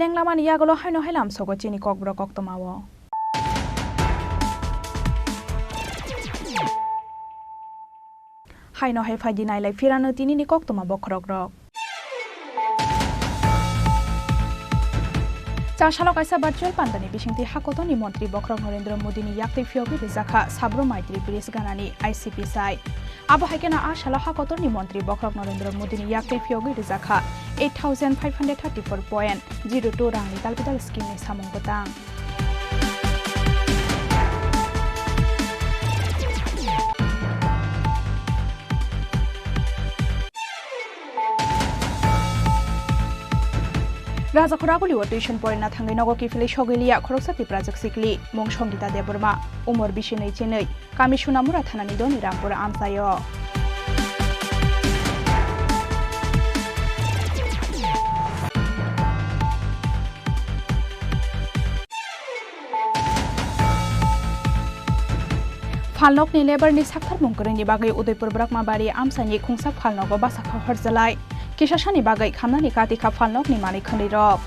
Lenglamani yagulo haino hai lamsogo chini kokborok koktwmao. Haino hai phaidi nailai phirano tinini koktwma bokhorokrok. Chasalo kaisa virtual pandani bisingtwi hakotorni montri bokhorok Narendra Modini yaktwi phiyogwi rijakha Sabro Maitri Bridge ganani I C P sai. Abo hai kheno a salo hakotorni montri bokhorok Narendra Modini yaktwi phiyogwi rijakha eight thousand five hundred thirty-four point zero two rangni talpidal scheme ni samung bwtang. Rajakhor Aguli o tuition porina thangwi nogo kiphilwi sogwi liya khoroksa Tiprajwk sikli, mung Songita Debbarma, umor bisi nwi chinwi, kami Sunamura thanani Doni Rampur amchaio. Phalnokni labour ni sakthar mung kwrwini bagwi Udaipur Brakmabari amchaini khungsa phalnogo basa kha horjalai. Kisasani bagwi khamnani kati kha phalnokni manwi khwnwi rok.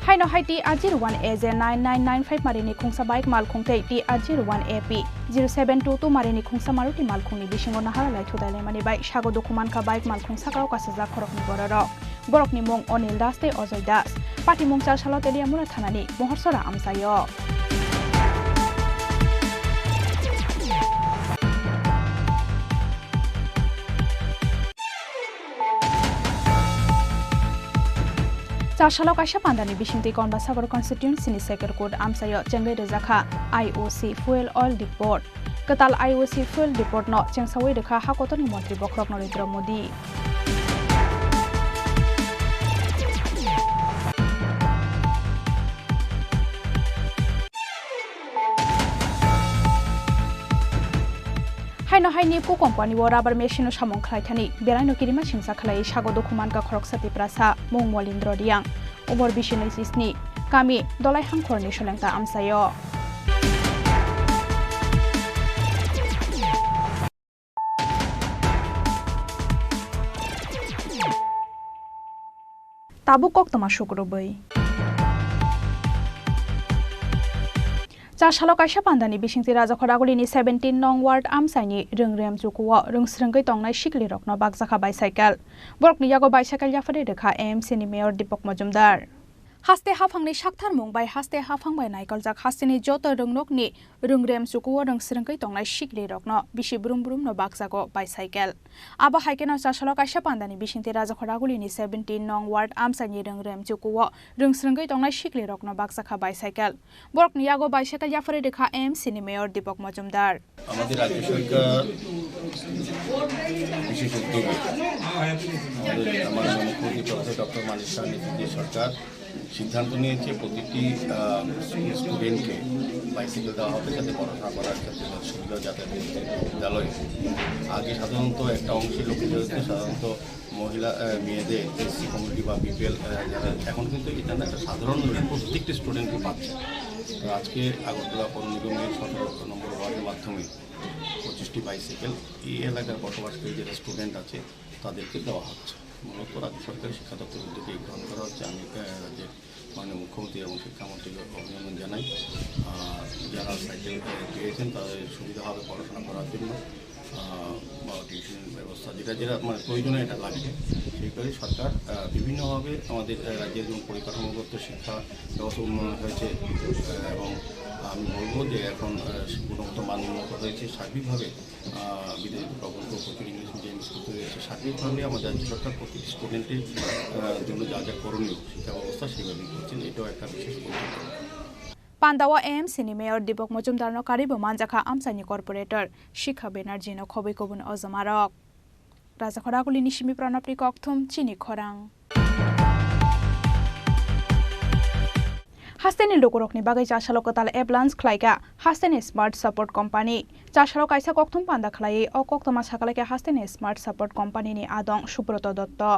Haino hai T R zero one A J nine nine nine five marini khungsa bike malkhung tei T R zero one A P zero seven two two marini khungsa Maruti malkhungni bisingo nahara lai thudai laimani bai sago dukhu mankha bike malkhung sakao kasijak khoroknwi bororok. Borokni mung Onil Das tei Ojoy Das. Patimung Chasalo Teliamura thanani Mohorsora amchaio. Chasalo kaisa pandani bisingtwi Konbasagar constituency ni Sekerkut amchaio chengwi rijakha I O C fuel oil depot. Kwtal I O C fuel depot no chengsawi rwkha hakotorni montri bokhorok Narendra Modi. Haino hai NEEPCO company o rubber machine no samung khlai thani belaino kirima singsa khlai sago dukhu mankha khoroksa Tiprasa mung Molindro Riang, umor bisi nwi chisni, kami Dolai Hangkhor ni Solengta amchaio. Tabuk koktwma sukrubwi. Chasalo kaisa pandani bisingtwi Rajakhor Agulini seventeen nong ward amchaini Rwngrem chukuo rwngsrwngwi tongnai siklirokno bakjakha bicycle. Borokni yago bicycle yapharwi rwkha A M C ni mayor Deepak Majumdar. Haste haphangni saktharmung bai haste haphang bai naikoljak hasteni joto rwngnokni Rwngrem chukuo rwngsrwngwi tongnai siklirokno bisi brum brumno bakjago bicycle. Abo hai kheno Chasalo kaisa pandani bisingtwi Rajakhor Agulini seventeen nong ward amchaini Rwngrem chukuo rwngsrwngwi tongnai siklirokno bakjakha bicycle. Borokni yago bicycle yapharwi rwkha A M C ni mayor Deepak Majumdar. আমাদের রাজ্য সরকার বিশেষ উদ্যোগে আমাদের মাননীয় মুখ্যমন্ত্রী professor doctor মানিক সাহার নেতৃত্বে সরকার সিদ্ধান্ত নিয়েছে প্রতিটি, আহ, স্টুডেন্টকে বাইসাইকেল দেওয়া হবে, যাতে পড়াশোনা করার ক্ষেত্রে তাদের সুবিধা, যাতায়াতের ক্ষেত্রে বিদ্যালয়ে। আগে সাধারণত একটা অংশের লোকে যেহেতু সাধারণত মহিলা, আহ, মেয়েদের, এসসি কমিউনিটি বা বিপিএল, আহ, যারা, এখন কিন্তু এটা না একটা সাধারণ লোক, প্রত্যেকটি স্টুডেন্টকে পাচ্ছে। তো আজকে আগরতলা পৌর নিগমের সতেরো নম্বর ওয়ার্ডের মাধ্যমে পঁচিশটি বাইসাইকেল এই এলাকার বসবাসকারী যারা স্টুডেন্ট আছে, তাদেরকে দেওয়া হচ্ছে। মূলত রাজ্য সরকারের শিক্ষা দপ্তরের উদ্যোগে গ্রহণ করা হচ্ছে। আমি, আহ, রাজ্যের মাননীয় মুখ্যমন্ত্রী এবং শিক্ষামন্ত্রীকে অভিনন্দন জানাই। আহ, যারা সাইকেল, আহ, পেয়েছেন, তাদের সুবিধা হবে পড়াশোনা করার জন্য, আহ, বা টিউশন ব্যবস্থা, যেটা যেটা মানে প্রয়োজনে এটা লাগবে। সেই করে সরকার, আহ, বিভিন্নভাবে আমাদের, আহ, রাজ্যের যেমন পরিকাঠামোগত শিক্ষা ব্যবস্থা উন্নয়ন হয়েছে, আহ, এবং আমি বলবো যে এখন, আহ, গুণগত মান উন্নত হয়েছে সার্বিকভাবে। আহ, বিদেশি প্রকল্প প্রচুর ইংলিশ মিডিয়াম স্কুল তৈরি হয়েছে। সার্বিকভাবে আমাদের রাজ্য সরকার প্রতিটি স্টুডেন্টের, আহ, জন্য যা যা করণীয় শিক্ষা ব্যবস্থা সেভাবেই করছেন। এটাও একটা বিশেষ উদ্যোগ। Panda o A M C ni mayor Dipok Mojumdar no karwi bo manjakha amchaini corporator Shikha Banerjee no khobwi kubun ojomarok. Rajakhor Aguli ni simi Pranab ni kokthum chini khorang. Hasteni lukurokni bagwi chasalo kwtal app launch khlaikha hasteni Smart Support Company. Chasalo kaisa kokthum panda khlaiwi o koktwma sakalaikha hasteni Smart Support Company ni adong Subroto Dotto.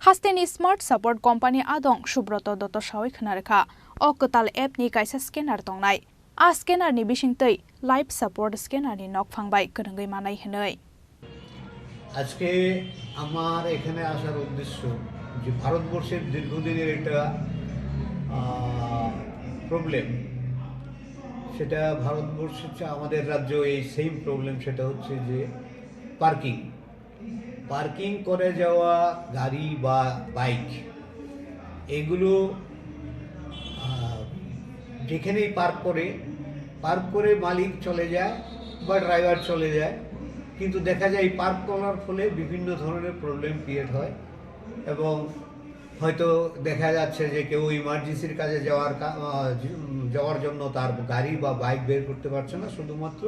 Hasteni Smart Support Company adong Subroto Dotto sawi khna rwkha, o kwtal app ni kaisa scanner tongnai. A scanner ni bisingtwi life support scanner ni nokphang bai kwrwngwi manai hwnwi. আজকে আমার এখানে আসার উদ্দেশ্য যে ভারতবর্ষের দীর্ঘদিনের একটা প্রবলেম, সেটা ভারতবর্ষের চা-, আমাদের রাজ্য এই সেম প্রবলেম, সেটা হচ্ছে যে পার্কিং। পার্কিং করে যাওয়া গাড়ি বা বাইক, এগুলো, আহ, যেখানেই পার্ক করে, পার্ক করে মালিক চলে যায় বা ড্রাইভার চলে যায়, কিন্তু দেখা যায় এই পার্ক করার ফলে বিভিন্ন ধরনের প্রবলেম ক্রিয়েট হয় এবং হয়তো দেখা যাচ্ছে যে কেউ ইমার্জেন্সির কাজে যাওয়ার কা-, আহ, জ-, যাওয়ার জন্য তার গাড়ি বা বাইক বের করতে পারছে না, শুধুমাত্র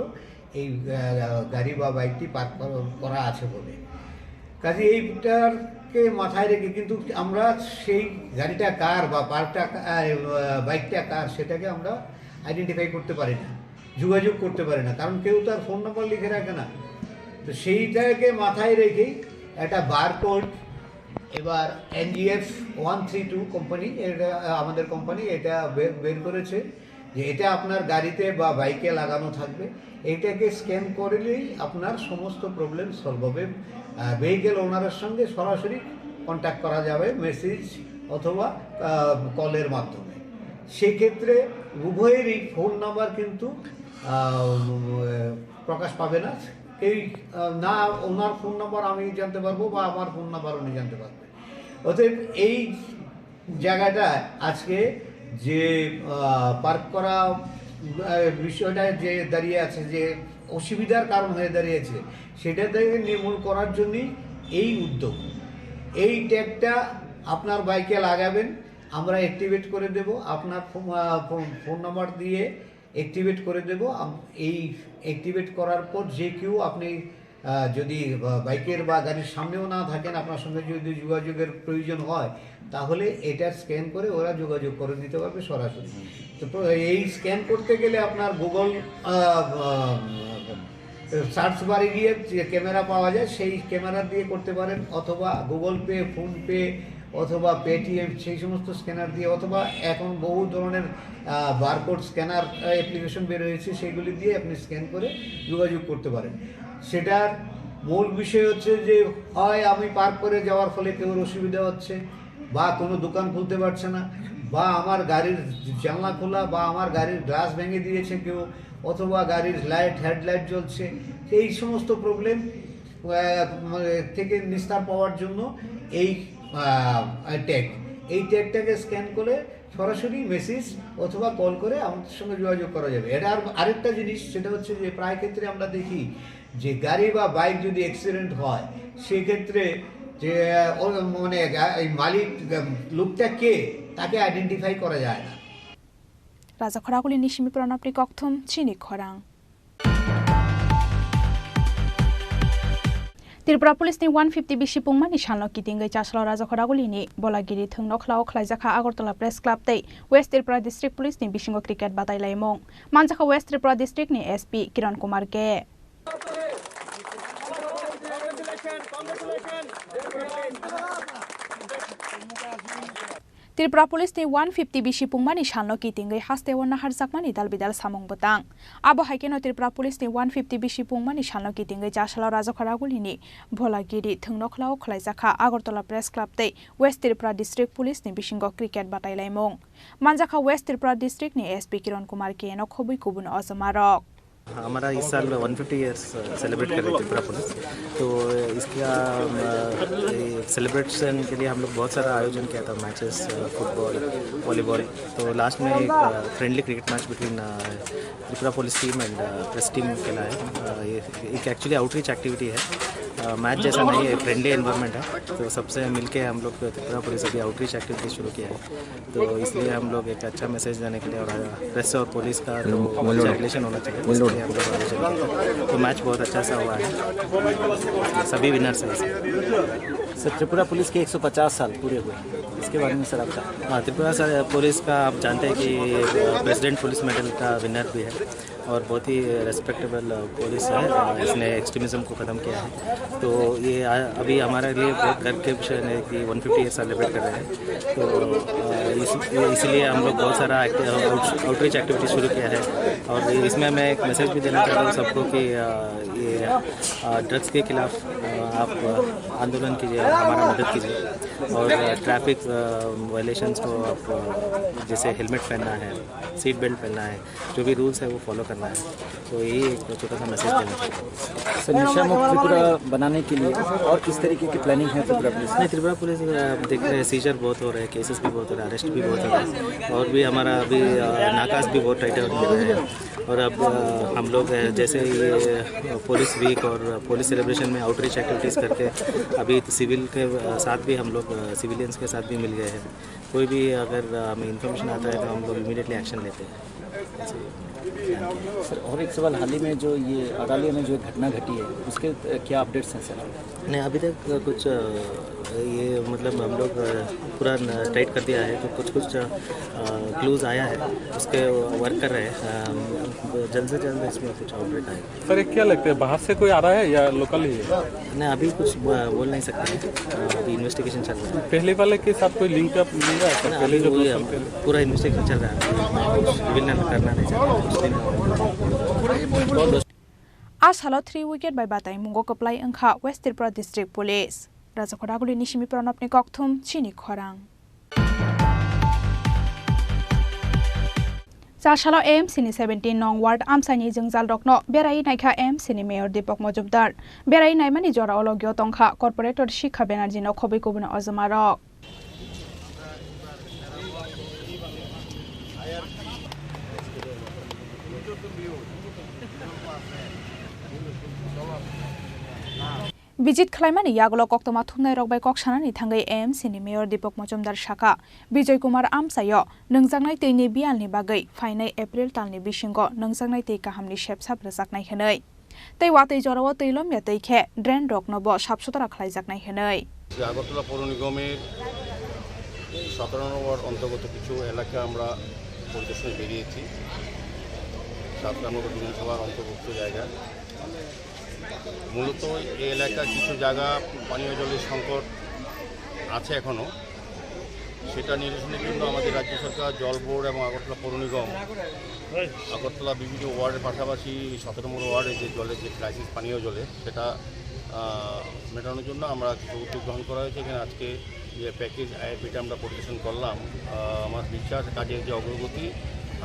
এই, আহ, গাড়ি বা বাইকটি পার্ক কর-, করা আছে বলে। কাজে এইটাকে মাথায় রেখে কিন্তু আমরা সেই গাড়িটা কার বা পার্কটা কা-, আহ, বাইকটা কার, সেটাকে আমরা আইডেন্টিফাই করতে পারি না, যোগাযোগ করতে পারি না, কারণ কেউ তার ফোন নাম্বার লিখে রাখে না। তো সেইটাকে মাথায় রেখেই একটা বারকোড, এবার NGF one three to company, এটা, আহ, আমাদের কোম্পানি এটা বে-, বের করেছে যে এটা আপনার গাড়িতে বা বাইকে লাগানো থাকবে। এটাকে স্ক্যান করলেই আপনার সমস্ত প্রবলেম সলভ হবে। আহ, ভেহিকেল ওনারের সঙ্গে সরাসরি কন্ট্যাক্ট করা যাবে মেসেজ অথবা, আহ, কলের মাধ্যমে। সেক্ষেত্রে উভয়েরই ফোন নাম্বার কিন্তু, আহ, উম, প্রকাশ পাবে না। কেউ, আহ, না ওনার ফোন নাম্বার আমি জানতে পারবো বা আমার ফোন নাম্বার উনি জানতে পারবেন। অতএব এই জায়গাটা আজকে যে, আহ, পার্ক করা, আহ, বিষয়টা যে দাঁড়িয়ে আছে, যে অসুবিধার কারণ হয়ে দাঁড়িয়েছে, সেটা থেকে নির্মূল করার জন্যই এই উদ্যোগ। এই ট্যাগটা আপনার বাইকে লাগাবেন, আমরা অ্যাক্টিভেট করে দেব। আপনার ফো-, আহ, ফোন, ফোন নাম্বার দিয়ে অ্যাক্টিভেট করে দেব। আম-, এই অ্যাক্টিভেট করার পর যে কেউ আপনি, আহ, যদি বা-, বাইকের বা গাড়ির সামনেও না থাকেন, আপনার সঙ্গে যদি যোগাযোগের প্রয়োজন হয়, তাহলে এটা স্ক্যান করে ওরা যোগাযোগ করে দিতে পারবে সরাসরি। তো প্র-, এই স্ক্যান করতে গেলে আপনার গুগল, আহ, আহ, সার্চ বারে গিয়ে যে ক্যামেরা পাওয়া যায়, সেই ক্যামেরা দিয়ে করতে পারেন, অথবা গুগল পে, ফোন পে, অথবা পেটিএম, সেই সমস্ত স্ক্যানার দিয়ে, অথবা এখন বহু ধরনের, আহ, বারকোড স্ক্যানার, আহ, অ্যাপ্লিকেশন বের হয়েছে, সেগুলি দিয়ে আপনি স্ক্যান করে যোগাযোগ করতে পারেন। সেটার মূল বিষয় হচ্ছে যে হয় আমি পার্ক করে যাওয়ার ফলে কেউর অসুবিধা হচ্ছে, বা কোনো দোকান খুলতে পারছে না, বা আমার গাড়ির জানলা খোলা, বা আমার গাড়ির গ্লাস ভেঙে দিয়েছে কেউ, অথবা গাড়ির লাইট, হেডলাইট জ্বলছে, এই সমস্ত প্রবলেম, আহ, মানে, থেকে নিস্তার পাওয়ার জন্য এই, আহ, ট্যাগ, এই ট্যাগটাকে স্ক্যান করে সরাসরি মেসেজ অথবা কল করে আমাদের সঙ্গে যোগাযোগ করা যাবে। এটা আর আরেকটা জিনিস, সেটা হচ্ছে যে প্রায় ক্ষেত্রে আমরা দেখি যে গাড়ি বা বাইক যদি অ্যাক্সিডেন্ট হয়, সেক্ষেত্রে যে, আহ, ও, মানে, গা-, এই মালিক, আহ, লোকটা কে, তাকে আইডেন্টিফাই করা যায় না। Rajakhor Aguli ni simi Pranab ni kokthum chini khorang. Tripura Police ni one fifty bisi pungmani salno kitingwi chasalo Rajakhor Aguli ni Bolagiri thwng nokhlao khlaijakha Agartala Press Club tei West Tripura District Police ni bisingo cricket batailaimung. Manjakha West Tripura District ni S P Kiran Kumar K. Tripura Police ni one fifty bisi pungmani salno kitingwi hasteo naharjakmani dalbidal samung bwtang. Abo hai kheno Tripura Police ni one fifty bisi pungmani salno kitingwi Chasalo Rajakha Ragulini Bholagiri thwngnokhla o khwlaijakha Agartala Press Club tei West Tripura District Police ni bisingo cricket batailaimung. Manjakha West Tripura District ni S P Kiran Kumar K no khobwi kubun ojomarok. हमारा इस साल one fifty years celebrate कर रही है त्रिपुरा पुलिस। तो इसका सेलिब्रेशन के लिए हम लोग बहुत सारा आयोजन किया था, मैचेस, फुटबॉल, वॉलीबॉल। तो लास्ट में एक friendly cricket match between Tripura police team and press team खेला है। ये एक एक्चुअली आउटरीच एक्टिविटी है, मैच जैसा नहीं है, फ्रेंडली एनवायरनमेंट है। तो सबसे मिलके हम लोग त्रिपुरा पुलिस अभी आउटरीच एक्टिविटी शुरू किया है। तो इसलिए हम लोग एक अच्छा मैसेज देने के लिए और प्रेस और पुलिस का तो रिलेशन होना चाहिए, इसलिए हम लोग ऑडिशन किया। तो मैच बहुत अच्छा सा हुआ है, सभी विनर्स हैं इसमें। सर, त्रिपुरा पुलिस के एक सौ पचास साल पूरे हुए, इसके बारे में सर आपका? हाँ, त्रिपुरा सर पुलिस का आप जानते हैं कि प्रेसिडेंट पुलिस मेडल का विनर भी है और बहुत ही रिस्पेक्टेबल पुलिस है। इसने एक्सट्रीमिज्म को ख़त्म किया है। तो ये आ, अभी हमारे लिए बहुत गर्व के विषय है कि वन फिफ्टी ईयर सेलिब्रेट कर रहे हैं। तो इस, इसलिए हम लोग बहुत सारा आउटरीच एक्टिविटी शुरू किया है। और इसमें मैं एक मैसेज भी देना चाहता हूँ सबको कि ये ड्रग्स के खिलाफ आप आंदोलन कीजिए, हमारा मदद कीजिए। और ट्रैफिक वायलेशंस को आप जैसे हेलमेट पहनना है, सीट बेल्ट पहनना है, जो भी रूल्स है वो फॉलो करना है। तो यही एक छोटा सा मैसेज देना चाहता हूँ। सर, नशा मुक्त त्रिपुरा बनाने के लिए और किस तरीके की प्लानिंग है त्रिपुरा पुलिस? नहीं, त्रिपुरा पुलिस, आप देख रहे हैं, सीजर बहुत हो रहे हैं, केसेस भी बहुत हो रहे हैं, अरेस्ट भी बहुत हो रहे हैं, और भी हमारा अभी नाकास भी बहुत टाइटर हो रहे हैं। और अब हम लोग जैसे ये पुलिस वीक और पुलिस सेलिब्रेशन में आउटरीच एक्टिविटीज़ करके अभी सिविल के साथ भी हम लोग सिविलियंस के साथ भी मिल गए हैं। कोई भी अगर हमें इन्फॉर्मेशन आता है तो हम लोग इमीडिएटली एक्शन लेते हैं। सर, और एक सवाल, हाल ही में जो ये अरालिया में जो घटना घटी है, उसके क्या अपडेट्स हैं सर? नहीं, अभी तक कुछ ये मतलब हम लोग पूरा टाइट कर दिया है, तो कुछ कुछ क्लूज आया है, उसके वर्क कर रहे हैं। जल्द से जल्द इसमें कुछ अपडेट आएगा। सर, ये क्या लगता है, बाहर से कोई आ रहा है या लोकल ही है? नहीं, अभी कुछ बोल नहीं सकते हैं, अभी इन्वेस्टिगेशन चल रहा है। पहले वाले के साथ कोई लिंक अप मिल रहा है सर? नहीं, पहले अभी जो वही दो साल हम पहले पूरा इन्वेस्टिगेशन चल रहा है, रिवील करना नहीं चाहते कुछ दिन। A salo three wicket bai bataimungo kwplai wngkha West Tripura District Police. Rajakhor Aguli ni simi Pranabni kokthum chini khorang. Chasalo A M C ni seventeen nong ward amchaini jwngjalrokno berai naikha A M C ni mayor Deepak Majumdar. Berai naimani jorao logio tongkha corporator Shikha Banerjee no khobwi kubun ojomarok. Visit khlaimani yagulo koktwma thumnairok bai kok sanani thangwi A M C ni mayor Deepak Majumdar sakha, Bijoy Kumar amchaio nwngjaknai twini biyalni bagwi phainai April talni bisingo nwngjaknai twi kahamni sepsap rwjaknai hwnwi. Tei watwi jorao twi lomya twi khe drain rokno bo sap sutra khlaijaknai hwnwi. যে আগরতলা পৌর নিগমের সতেরো নম্বর অন্তর্গত কিছু এলাকা আমরা পরিদর্শনে বেরিয়েছি। সাত নম্বর বিধানসভার অন্তর্ভুক্ত জায়গা। মূলত এই এলাকার কিছু জায়গা পানীয় জলের সংকট আছে এখনও। সেটা নিরসনের জন্য আমাদের রাজ্য সরকার, জল বোর্ড এবং আগরতলা পৌর নিগম আগরতলা বিভিন্ন ওয়ার্ডের পাশাপাশি সতেরো নম্বর ওয়ার্ডে যে জলের যে ক্রাইসিস, পানীয় জলের, সেটা, আহ, মেটানোর জন্য আমরা কিছু উদ্যোগ গ্রহণ করা হয়েছে। এখানে আজকে যে প্যাকেজ আইআরপিটা আমরা পরিদর্শন করলাম, আহ, আমার বিশ্বাস কাজের যে অগ্রগতি,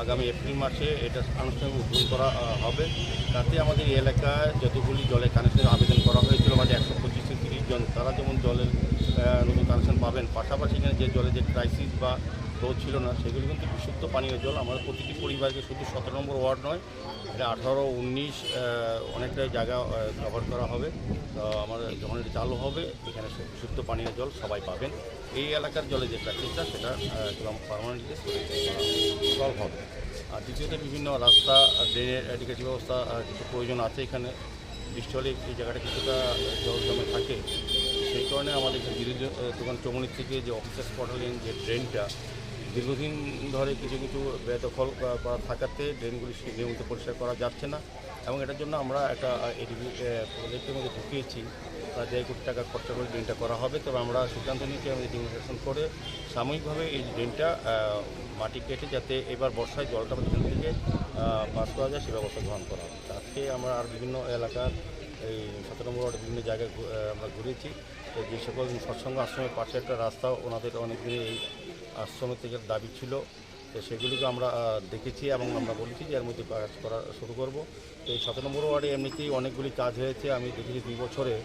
আগামী এপ্রিল মাসে এটা আনুষ্ঠানিক উদ্বোধন করা, আহ, হবে। তাতে আমাদের এই এলাকায় যতগুলি জলের কানেকশনের আবেদন করা হয়েছিল, আমাদের একশো পঁচিশ থেকে তিরিশ জন, তারা যেমন জলের, আহ, নতুন কানেকশন পাবেন। পাশাপাশি এখানে যে জলের যে ক্রাইসিস বা ফ্লো ছিল না, সেগুলি কিন্তু বিশুদ্ধ পানীয় জল। আমাদের প্রতিটি পরিবারকে শুধু সতেরো নম্বর ওয়ার্ড নয়, এটা আঠারো, উনিশ, আহ, অনেকটা জায়গা, আহ, কভার করা হবে। তো আমাদের যখন এটা চালু হবে, এখানে সু-, বিশুদ্ধ পানীয় জল সবাই পাবেন। এই এলাকার জলে যে ক্রাইসিসটা, সেটা, আহ, একদম পার্মানেন্টলি সলভ হবে। আর দ্বিতীয়ত, বিভিন্ন রাস্তা, আহ, ড্রেনের, আহ, নিকাশি ব্যবস্থা, আহ, কিছু প্রয়োজন আছে এখানে। বৃষ্টি হলে এই জায়গাটা কিছুটা জল জমে থাকে। সেই কারণে আমাদের এখানে বিরোধী, আহ, দোকান চৌমুহনী থেকে যে অফিসার্স কোয়ার্টার লেন যে ড্রেনটা, দীর্ঘদিন ধরে কিছু কিছু বেদখল, আহ, করা থাকাতে ড্রেনগুলি সে-, নিয়মিত পরিষ্কার করা যাচ্ছে না। এবং এটার জন্য আমরা একটা এডিবি প্রজেক্টের মধ্যে ঢুকিয়েছি, প্রায় দেড় কোটি টাকা খরচা করে ড্রেনটা করা হবে। তবে আমরা সিদ্ধান্ত নিয়েছি আমাদের ডিমার্কেশন করে সাময়িকভাবে এই ড্রেনটা মাটি কেটে যাতে এবার বর্ষায় জলটা এখান থেকে পাস করা যায়, সে ব্যবস্থা গ্রহণ করা হবে। তো আজকে আমরা আর বিভিন্ন এলাকার এই সতেরো নম্বর ওয়ার্ডের বিভিন্ন জায়গায় ঘু- আহ, আমরা ঘুরেছি। তো যে সকল সৎসঙ্গ আশ্রমের পাশে একটা রাস্তা, ওনাদের অনেক দিনের এই আশ্রমের থেকে দাবি ছিল, তো সেগুলিকে আমরা আহ, দেখেছি এবং আমরা বলেছি যে এর মধ্যে কাজ করা শুরু করব। তো এই সতেরো নম্বর ওয়ার্ডে এমনিতেই অনেকগুলি কাজ হয়েছে, আমি দেখেছি দুই বছরে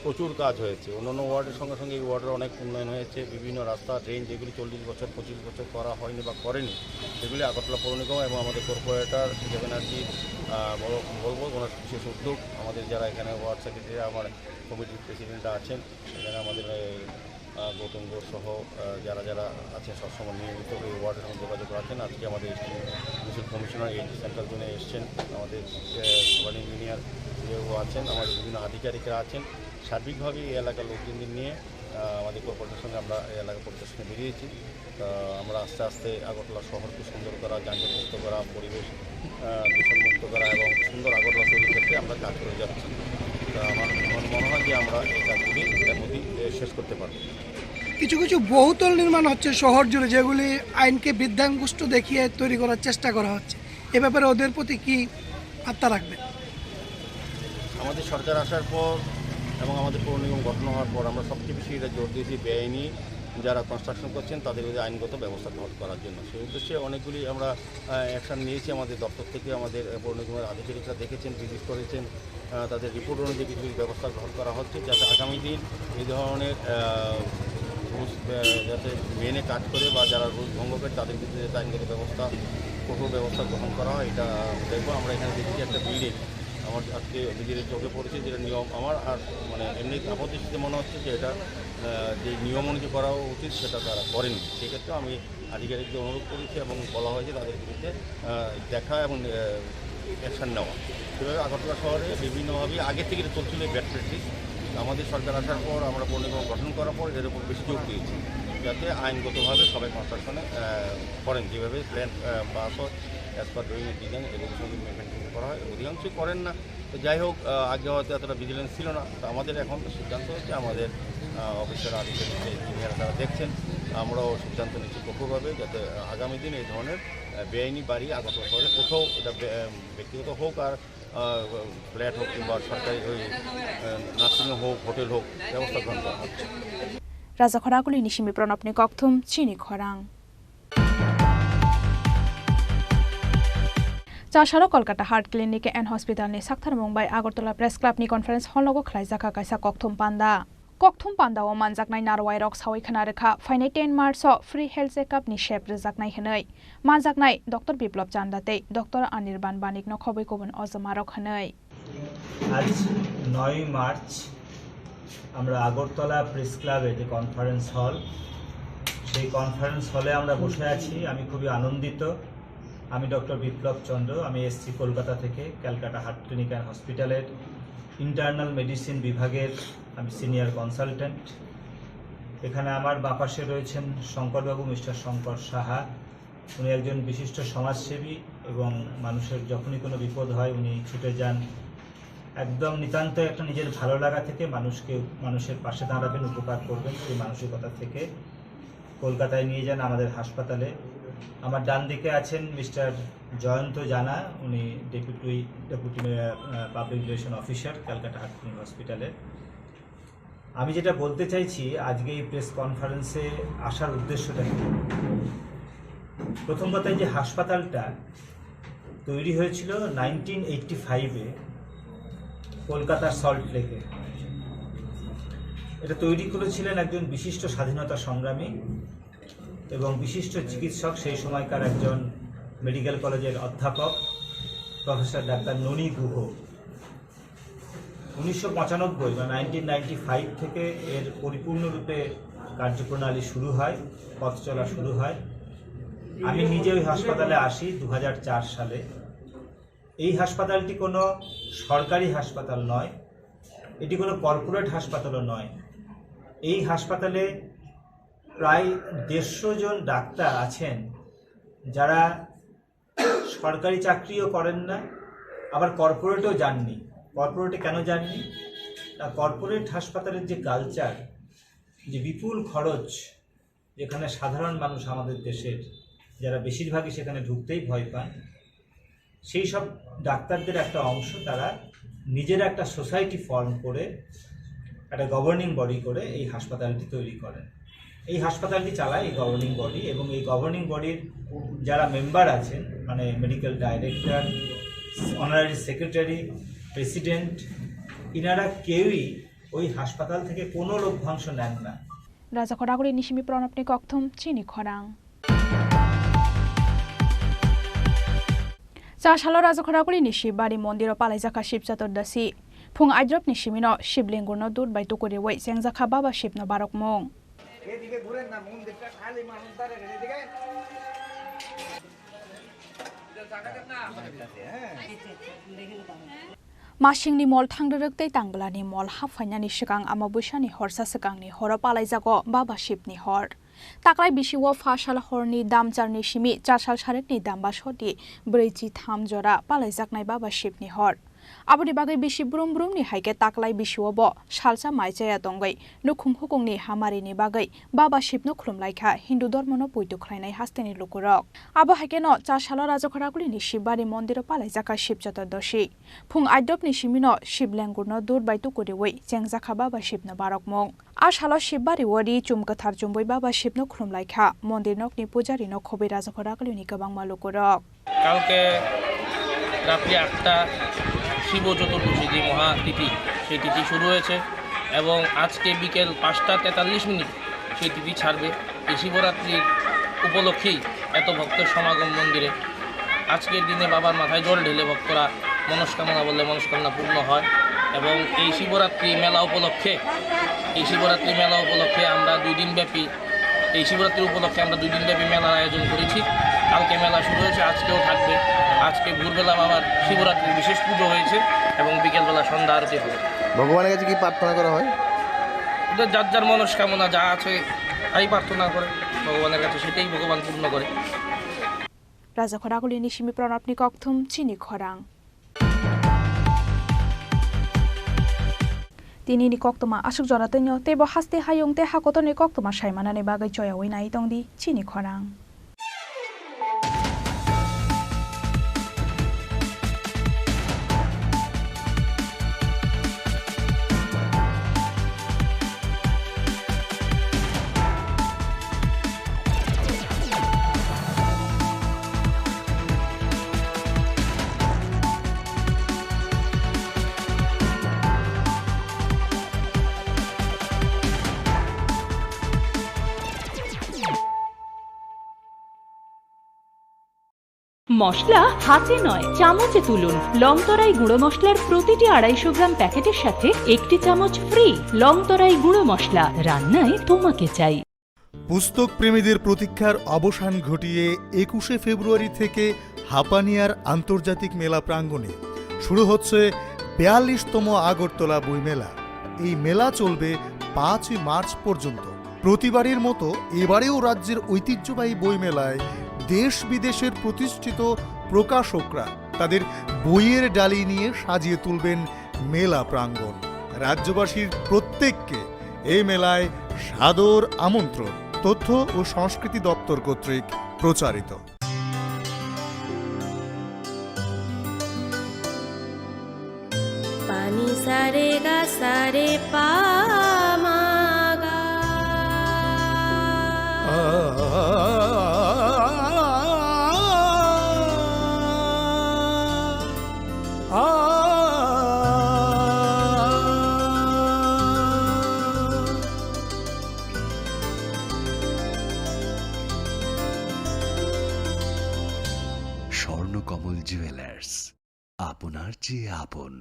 প্রচুর কাজ হয়েছে। অন্যান্য ওয়ার্ডের সঙ্গে সঙ্গে এই ওয়ার্ডের অনেক উন্নয়ন হয়েছে, বিভিন্ন রাস্তা, ড্রেন, যেগুলি চল্লিশ বছর, পঁচিশ বছর করা হয়নি বা করেনি, সেগুলি আগরতলা পৌর নিগম এবং আমাদের কর্পোরেটর সুজয় ব্যানার্জি, আহ, বল- বলবো, ওনার বিশেষ উদ্যোগ। আমাদের যারা এখানে ওয়ার্ড সেক্রেটারি, আমার কমিটির প্রেসিডেন্ট আছেন, এখানে আমাদের, আহ, গৌতম ঘোষ সহ, আহ, যারা যারা আছেন, সবসময় নিয়মিত এই ওয়ার্ডের সঙ্গে যোগাযোগ রাখেন। আজকে আমাদের এসটি ডিস্ট্রিক্ট কমিশনার এই সেন্ট্রাল জোনে এসছেন, আমাদের, আহ, সুপার ইঞ্জিনিয়ার ইয়েও আছেন, আমাদের বিভিন্ন আধিকারিকরা আছেন। সার্বিকভাবে এই এলাকার লোকজনদের নিয়ে, আহ, আমাদের কর্পোরেটরের সঙ্গে আমরা এই এলাকা পরিদর্শনে বেরিয়েছি। আহ, আমরা আস্তে আস্তে আগরতলা শহরকে সুন্দর করা, যানজট মুক্ত করা, পরিবেশ, আহ, দূষণমুক্ত করা এবং সুন্দর আগরতলা তৈরি করতে আমরা কাজ করে যাচ্ছি। তা আমার, আমার মনে হয় যে আমরা এই কাজগুলি এর মধ্যেই, এ, শেষ করতে পারব। কিছু কিছু বহুতল নির্মাণ হচ্ছে শহর জুড়ে, যেগুলি আইনকে বৃদ্ধাঙ্গুষ্ঠ দেখিয়ে তৈরি করার চেষ্টা করা হচ্ছে। এ ব্যাপারে ওদের প্রতি কি বার্তা রাখবেন? আমাদের সরকার আসার পর এবং আমাদের পৌর নিগম গঠন হওয়ার পর আমরা সবচেয়ে বেশি এটা জোর দিয়েছি বেআইনি যারা কনস্ট্রাকশন করছেন তাদের বিরুদ্ধে আইনগত ব্যবস্থা গ্রহণ করার জন্য। সেই উদ্দেশ্যে অনেকগুলি আমরা, আহ, অ্যাকশন নিয়েছি। আমাদের দপ্তর থেকে আমাদের, আহ, পৌর নিগমের আধিকারিকরা দেখেছেন, ভিজিট করেছেন, আহ, তাদের রিপোর্ট অনুযায়ী কিছু ব্যবস্থা গ্রহণ করা হচ্ছে, যাতে আগামী দিন এই ধরনের, আহ, রুলস, আহ, যাতে মেনে কাজ করে বা যারা রুলস ভঙ্গ করে তাদের বিরুদ্ধে যাতে আইনগত ব্যবস্থা, কঠোর ব্যবস্থা গ্রহণ করা হয়। এটা দেখবো। আমরা এখানে দেখেছি একটা বিল্ডিং, আমার আজকে নিজের চোখে পড়েছে, যেটা নিয়ম আমার আর মানে এমনি আপাত দৃষ্টিতে মনে হচ্ছে যে এটা, আহ, যে নিয়ম অনুযায়ী করা উচিত সেটা তারা করেনি। সেক্ষেত্রে আমি আধিকারিকদের অনুরোধ করেছি এবং বলা হয়েছে তাদের বিরুদ্ধে, আহ, দেখা এবং, আহ, অ্যাকশন নেওয়া। সেভাবে আগরতলা শহরে বিভিন্নভাবে আগে থেকে এটা চলছিল এই ব্যাড প্র্যাকটিস। আমাদের সরকার আসার পর, আমরা পৌর নিগম গঠন করার পর এর উপর বেশি জোর দিয়েছি, যাতে আইনগতভাবে সবাই কনস্ট্রাকশনে, আহ, করেন, যেভাবে প্ল্যান, আহ, পাস হয়, অ্যাজ পার ড্রয়িং ডিজাইন এবং সঙ্গে মেনটেন করা হয়, অধিকাংশই করেন না। তো যাই হোক, আহ, আগে হয়তো এতটা ভিজিলেন্স ছিল না। তো আমাদের এখন সিদ্ধান্ত হচ্ছে, আমাদের, আহ, অফিসার আধিকারিক যে ইঞ্জিনিয়ার তারা দেখছেন, আমরাও সিদ্ধান্ত নিচ্ছি কঠোরভাবে, যাতে আগামী দিন এই ধরনের, আহ, বেআইনি বাড়ি আগরতলা শহরে কোথাও এটা বে-, আহ, ব্যক্তিগত হোক আর, আহ, ফ্ল্যাট হোক কিংবা সরকারি ওই, আহ, নার্সিংহোম হোক, হোটেল হোক, ব্যবস্থা গ্রহণ করা হচ্ছে। Raja Khoraguli ni simi Pranab ni kokthum chini khorang. Chasaro Kolkata Heart Clinic and Hospital ni saktharmung bai Agartala Press Club ni conference hall nogo khlaijak kha kaisa kokthum panda. Kokthum panda o manjaknai narwai rok sawi khna rwkha, phainai ten March o free health checkup ni sep rwjaknai hwnwi. Manjaknai Doctor Biplab Chanda tei Doctor Anirban Banik no khobwi kubun ojoma rok hwnwi. আজ নয় মার্চ আমরা আগরতলা প্রেস ক্লাবে যে conference hall, সেই কনফারেন্স হলে আমরা বসে আছি। আমি খুবই আনন্দিত। আমি ডক্টর বিপ্লব চন্দ্র, আমি এসছি কলকাতা থেকে, ক্যালকাটা হার্ট ক্লিনিক অ্যান্ড হসপিটালের ইন্টারনাল মেডিসিন বিভাগের আমি সিনিয়র কনসালটেন্ট। এখানে আমার বাঁ পাশে রয়েছেন শঙ্করবাবু, মিস্টার শঙ্কর সাহা। উনি একজন বিশিষ্ট সমাজসেবী এবং মানুষের যখনই কোনো বিপদ হয় উনি ছুটে যান। একদম নিতান্ত একটা নিজের ভালো লাগা থেকে মানুষকে, মানুষের পাশে দাঁড়াবেন, উপকার করবেন, সেই মানসিকতা থেকে কলকাতায় নিয়ে যান আমাদের হাসপাতালে। আমার ডান দিকে আছেন মিস্টার জয়ন্ত জানা, উনি deputy, deputy, ah, public relation officer, Calcutta heart clinic হসপিটালের। আমি যেটা বলতে চাইছি, আজকে এই প্রেস কনফারেন্সে আসার উদ্দেশ্যটা কি? প্রথম কথা, এই যে হাসপাতালটা তৈরি হয়েছিল নাইনটিন এইটটি ফাইভে কলকাতার সল্ট লেকে। এটা তৈরি করেছিলেন একজন বিশিষ্ট স্বাধীনতা সংগ্রামী এবং বিশিষ্ট চিকিৎসক, সেই সময়কার একজন মেডিকেল কলেজের অধ্যাপক প্রফেসর ডাক্তার ননী গুহ। উনিশশো পঁচানব্বই বা নাইনটিন নাইনটি ফাইভ থেকে এর পরিপূর্ণরূপে কার্যপ্রণালী শুরু হয়, পথ চলা শুরু হয়। আমি নিজে ওই হাসপাতালে আসি দু হাজার চার সালে। এই হাসপাতালটি কোনো সরকারি হাসপাতাল নয়, এটি কোনো কর্পোরেট হাসপাতালও নয়। এই হাসপাতালে প্রায় দেড়শো জন ডাক্তার আছেন, যারা সরকারি চাকরিও করেন না, আবার কর্পোরেটেও যাননি। কর্পোরেটে কেন যাননি? না, কর্পোরেট হাসপাতালের যে কালচার, যে বিপুল খরচ, যেখানে সাধারণ মানুষ আমাদের দেশের, যারা বেশিরভাগই সেখানে ঢুকতেই ভয় পান, সেই সব ডাক্তারদের একটা অংশ তারা নিজেরা একটা সোসাইটি ফর্ম করে একটা গভর্নিং বডি করে এই হাসপাতালটি তৈরি করেন। এই হাসপাতালটি চালায় এই গভর্নিং বডি, এবং এই গভর্নিং বডির যারা মেম্বার আছেন, মানে medical director, honorary secretary, president, ইনারা কেউই ওই হাসপাতাল থেকে কোনো লভ্যাংশ নেন না। Rajakhor Aguli ni simi Pranabni kokthum chini khorang. Chasalo Rajakhor Aguli ni Shibari mondiro palaijak kha Shib Chaturdashi. Phung aidrop ni simino Shib lengurno dud bai tukuriwi chengjak kha Baba Shibno barokmung. Masingni mol thangrirwk tei tangblani mol hap phainani swkang Amabwisani horsa swkangni horo palaijago Baba Shibni hor. Taklai bisio pha sal horni damcharni simi chasal sarekni damba soti brwichi tham jora palaijaknai Baba Shibni hor. Aboni bagwi bisi brum brumni hai khe taklai bisio bo salsa mai chaya tongwi nukhung hukungni hamarini bagwi Baba Shibno khulumlaikha Hindu dhormono poito khlainai hasteni lukurok. Abo hai kheno Chasalo Rajakhor Agulini Shibari mondiro palaijak kha Shib Chaturdashi. Phung aidopni simino Shib lengurno dud bai tukuriwi chengjak kha Baba Shibno barokmung. A salo Shib bari o ri chum kwthar chumwi Baba Shibno khulumlaikha, mondir nokni pujarino khobwi Rajakhor Agulini kwbangma lukurok. কালকে রাত্রি আটটা শিব চতুর্দশী যে মহাতিথি, সেই তিথি শুরু হয়েছে এবং আজকে বিকেল পাঁচটা তেতাল্লিশ মিনিট সেই তিথি ছাড়বে। এই শিবরাত্রির উপলক্ষেই এত ভক্তের সমাগম মন্দিরে। আজকের দিনে বাবার মাথায় জল ঢেলে ভক্তরা মনস্কামনা বললে মনস্কামনা পূর্ণ হয় এবং এই শিবরাত্রি মেলা উপলক্ষে, এই শিবরাত্রি মেলা উপলক্ষে আমরা দুই দিনব্যাপী এই শিবরাত্রি উপলক্ষে আমরা দুই দিনব্যাপী মেলার আয়োজন করেছি। কালকে মেলা শুরু হয়েছে, আজকেও থাকবে। আজকে ভোরবেলা বাবার শিবরাত্রির বিশেষ পুজো হয়েছে এবং বিকেলবেলা সন্ধ্যা আরতি হবে। ভগবানের কাছে কি প্রার্থনা করা হয়? এটা যার যার মনস্কামনা যা আছে তাই প্রার্থনা করে ভগবানের কাছে, সেটাই ভগবান পূর্ণ করে। Rajakhor Agulini simi Pranabni kokthum chini khorang. Tinini koktwma aswk jora twino, teibo haste hayung tei hakotorni koktwma saimanani bagwi choyawi nai tongdi chini khorang. মশলা হাতে নয়, চামচে তুলুন। লংতরাই গুঁড়ো মশলার প্রতিটি আড়াইশো গ্রাম প্যাকেটের সাথে একটি চামচ ফ্রি। লংতরাই গুঁড়ো মশলা, রান্নায় তোমাকে চাই। পুস্তক প্রেমীদের প্রতীক্ষার অবসান ঘটিয়ে একুশে ফেব্রুয়ারি থেকে হাপানিয়ার আন্তর্জাতিক মেলা প্রাঙ্গণে শুরু হচ্ছে বিয়াল্লিশতম আগরতলা বইমেলা। এই মেলা চলবে পাঁচই মার্চ পর্যন্ত। প্রতিবারের মতো এবারেও রাজ্যের ঐতিহ্যবাহী বইমেলায় দেশ বিদেশের প্রতিষ্ঠিত প্রকাশকরা তাদের বইয়ের ডালি নিয়ে সাজিয়ে তুলবেন মেলা প্রাঙ্গণ। রাজ্যবাসীর প্রত্যেককে এই মেলায় সাদর আমন্ত্রণ। তথ্য ও সংস্কৃতি দপ্তর কর্তৃক প্রচারিত। Pani sa re ga sa re pa ma ga. Swarnakamal jewellers, আপনার চেয়ে আপন।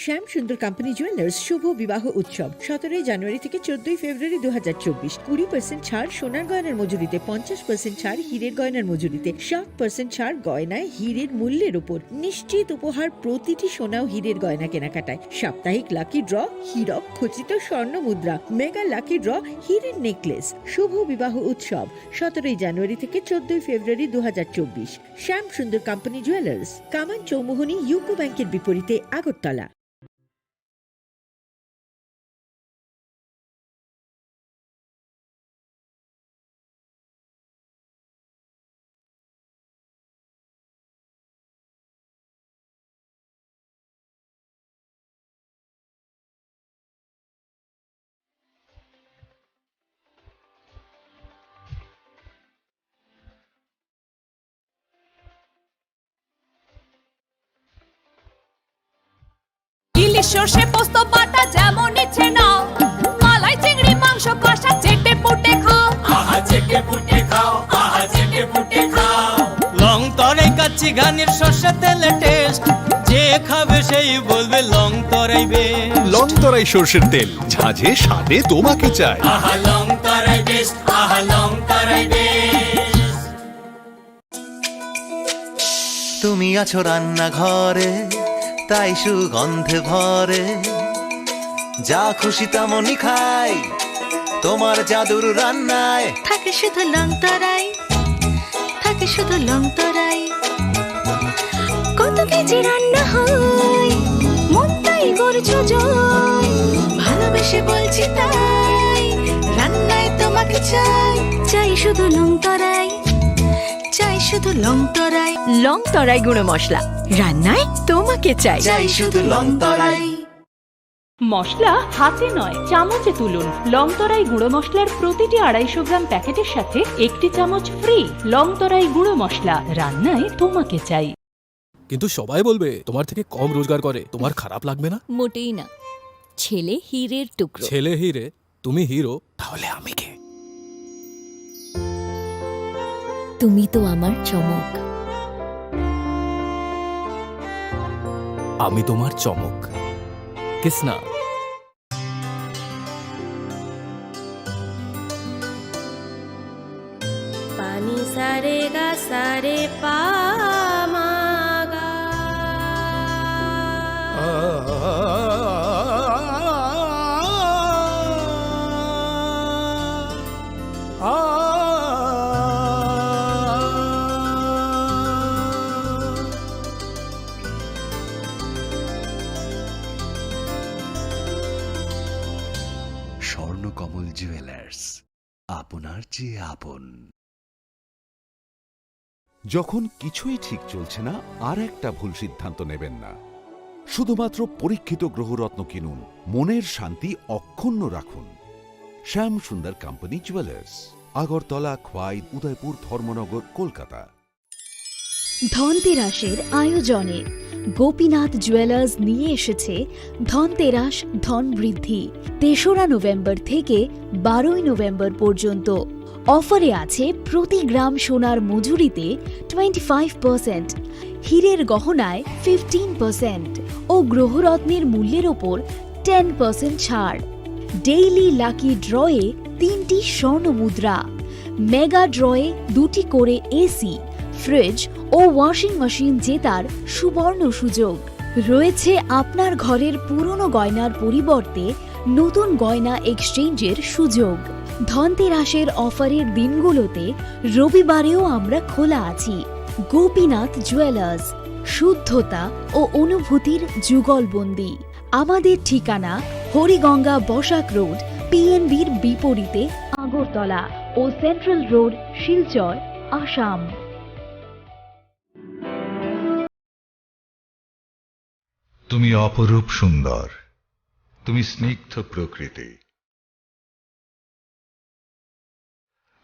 শ্যাম সুন্দর কোম্পানি জুয়েলার্স শুভ বিবাহ উৎসব সতেরোই জানুয়ারি থেকে চোদ্দই ফেব্রুয়ারি দু হাজার চব্বিশ। কুড়ি পার্সেন্ট ছাড় সোনার গয়নার মজুরিতে, পঞ্চাশ পার্সেন্ট ছাড় হীরের গয়নার মজুরিতে, সাত পার্সেন্ট ছাড় গয়নায় হীরের মূল্যের উপর। নিশ্চিত উপহার প্রতিটি সোনা ও হীরের গয়না কেনাকাটায়। সাপ্তাহিক লাকি ড্র, হীরক খচিত স্বর্ণ মুদ্রা, মেগা লাকি ড্র, হীরের নেকলেস। শুভ বিবাহ উৎসব সতেরোই জানুয়ারি থেকে চোদ্দই ফেব্রুয়ারি দু হাজার চব্বিশ। শ্যাম সুন্দর কোম্পানি জুয়েলার্স, কামান চৌমুহনী ইউকো ব্যাংকের বিপরীতে, আগরতলা। ইলিশ সর্ষে পোস্ত বাটা যেমন ইচ্ছে নাও, মালাই চিংড়ি মাংস কষা চেটে পুটে খাও। আহা চেটে পুটে খাও, আহা চেটে পুটে খাও। লং তরাই কাচ্চি ঘানির সর্ষে তেলে টেস্ট, যে খাবে সেই বলবে লং তরাই বেস্ট। লং তরাই সর্ষের তেল, ঝাঁঝে স্বাদে তোমাকে চাই। আহা লং তরাই বেস্ট, আহা লং তরাই বেস্ট। তুমি আছো রান্নাঘরে, তাই সুগন্ধে ভরে। যা খুশি তেমনই খাই, তোমার জাদুর রান্নায়। থাকে শুধু লং তরাই, থাকে শুধু লং তরাই। কত কেজি রান্না হয়, মন তাই করছো জয়। ভালোবেসে বলছি তাই, রান্নায় তোমাকে চাই। চাই শুধু লং তরাই, চাই শুধু লং তরাই। লং তরাই গুঁড়ো মশলা, রান্নায় তোমাকে চাই। চাই শুধু লং তরাই। মশলা হাতে নয়, চামচে তুলুন। লং তরাই গুঁড়ো মশলার প্রতিটি আড়াইশো গ্রাম প্যাকেটের সাথে একটি চামচ ফ্রি। লং তরাই গুঁড়ো মশলা, রান্নায় তোমাকে চাই। কিন্তু সবাই বলবে তোমার থেকে কম রোজগার করে, তোমার খারাপ লাগবে না? মোটেই না। ছেলে হীরের টুকরো। ছেলে হীরে, তুমি হিরো, তাহলে আমি কে? তুমি তো আমার চমক। আমি তোমার চমক। Kisna. Pani sa re ga sa re pa ma ga. Swarnakamal jewellers, আপনার চেয়ে আপন। যখন কিছুই ঠিক চলছে না, আর একটা ভুল সিদ্ধান্ত নেবেন না। শুধুমাত্র পরীক্ষিত গ্রহরত্ন কিনুন, মনের শান্তি অক্ষুণ্ণ রাখুন। শ্যাম সুন্দর কোম্পানি জুয়েলার্স, আগরতলা, খোয়াই, উদয়পুর, ধর্মনগর, কলকাতা। ধনতেরাসের আয়োজনে গোপীনাথ জুয়েলার্স নিয়ে এসেছে ধনতেরাস ধন বৃদ্ধি। তেসরা নভেম্বর থেকে বারোই নভেম্বর পর্যন্ত অফারে আছে প্রতি গ্রাম সোনার মজুরিতে টোয়েন্টি ফাইভ পার্সেন্ট, হীরের গহনায় ফিফটিন পার্সেন্ট ও গ্রহরত্নের মূল্যের ওপর টেন পার্সেন্ট ছাড়। ডেইলি লাকি ড্রয়ে তিনটি স্বর্ণ মুদ্রা, মেগা ড্রয়ে দুটি করে এসি, ফ্রিজ ও ওয়াশিং মেশিন জেতার সুবর্ণ সুযোগ। রয়েছে আপনার ঘরের পুরনো গয়নার পরিবর্তে নতুন গয়না এক্সচেঞ্জের সুযোগ। ধনতেরাসের অফারের দিনগুলোতে রবিবারেও আমরা খোলা আছি। গোপীনাথ জুয়েলার্স, শুদ্ধতা ও অনুভূতির যুগলবন্দি। আমাদের ঠিকানা হরিগঙ্গা বসাক রোড, পিএনবির বিপরীতে, আগরতলা ও সেন্ট্রাল রোড, শিলচর, আসাম। তুমি অপরূপ সুন্দর, তুমি স্নিগ্ধ প্রকৃতি।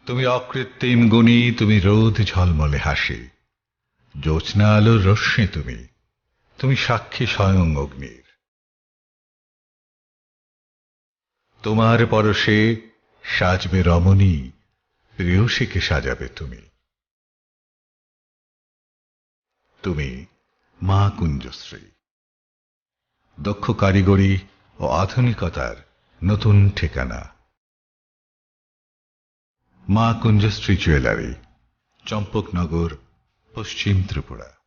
তুমি অকৃত্রিম গুণী, তুমি রোদ ঝলমলে হাসি, জ্যোৎস্না আলোর রশ্মি তুমি, তুমি সাক্ষী স্বয়ং অগ্নির। তোমার পরশে সাজবে রমণী, প্রেয়সীকে সাজাবে তুমি। তুমি মা কুঞ্জশ্রী। দক্ষ কারিগরি ও আধুনিকতার নতুন ঠিকানা। মা কুঞ্জশ্রী জুয়েলারি, চম্পকনগর, পশ্চিম ত্রিপুরা।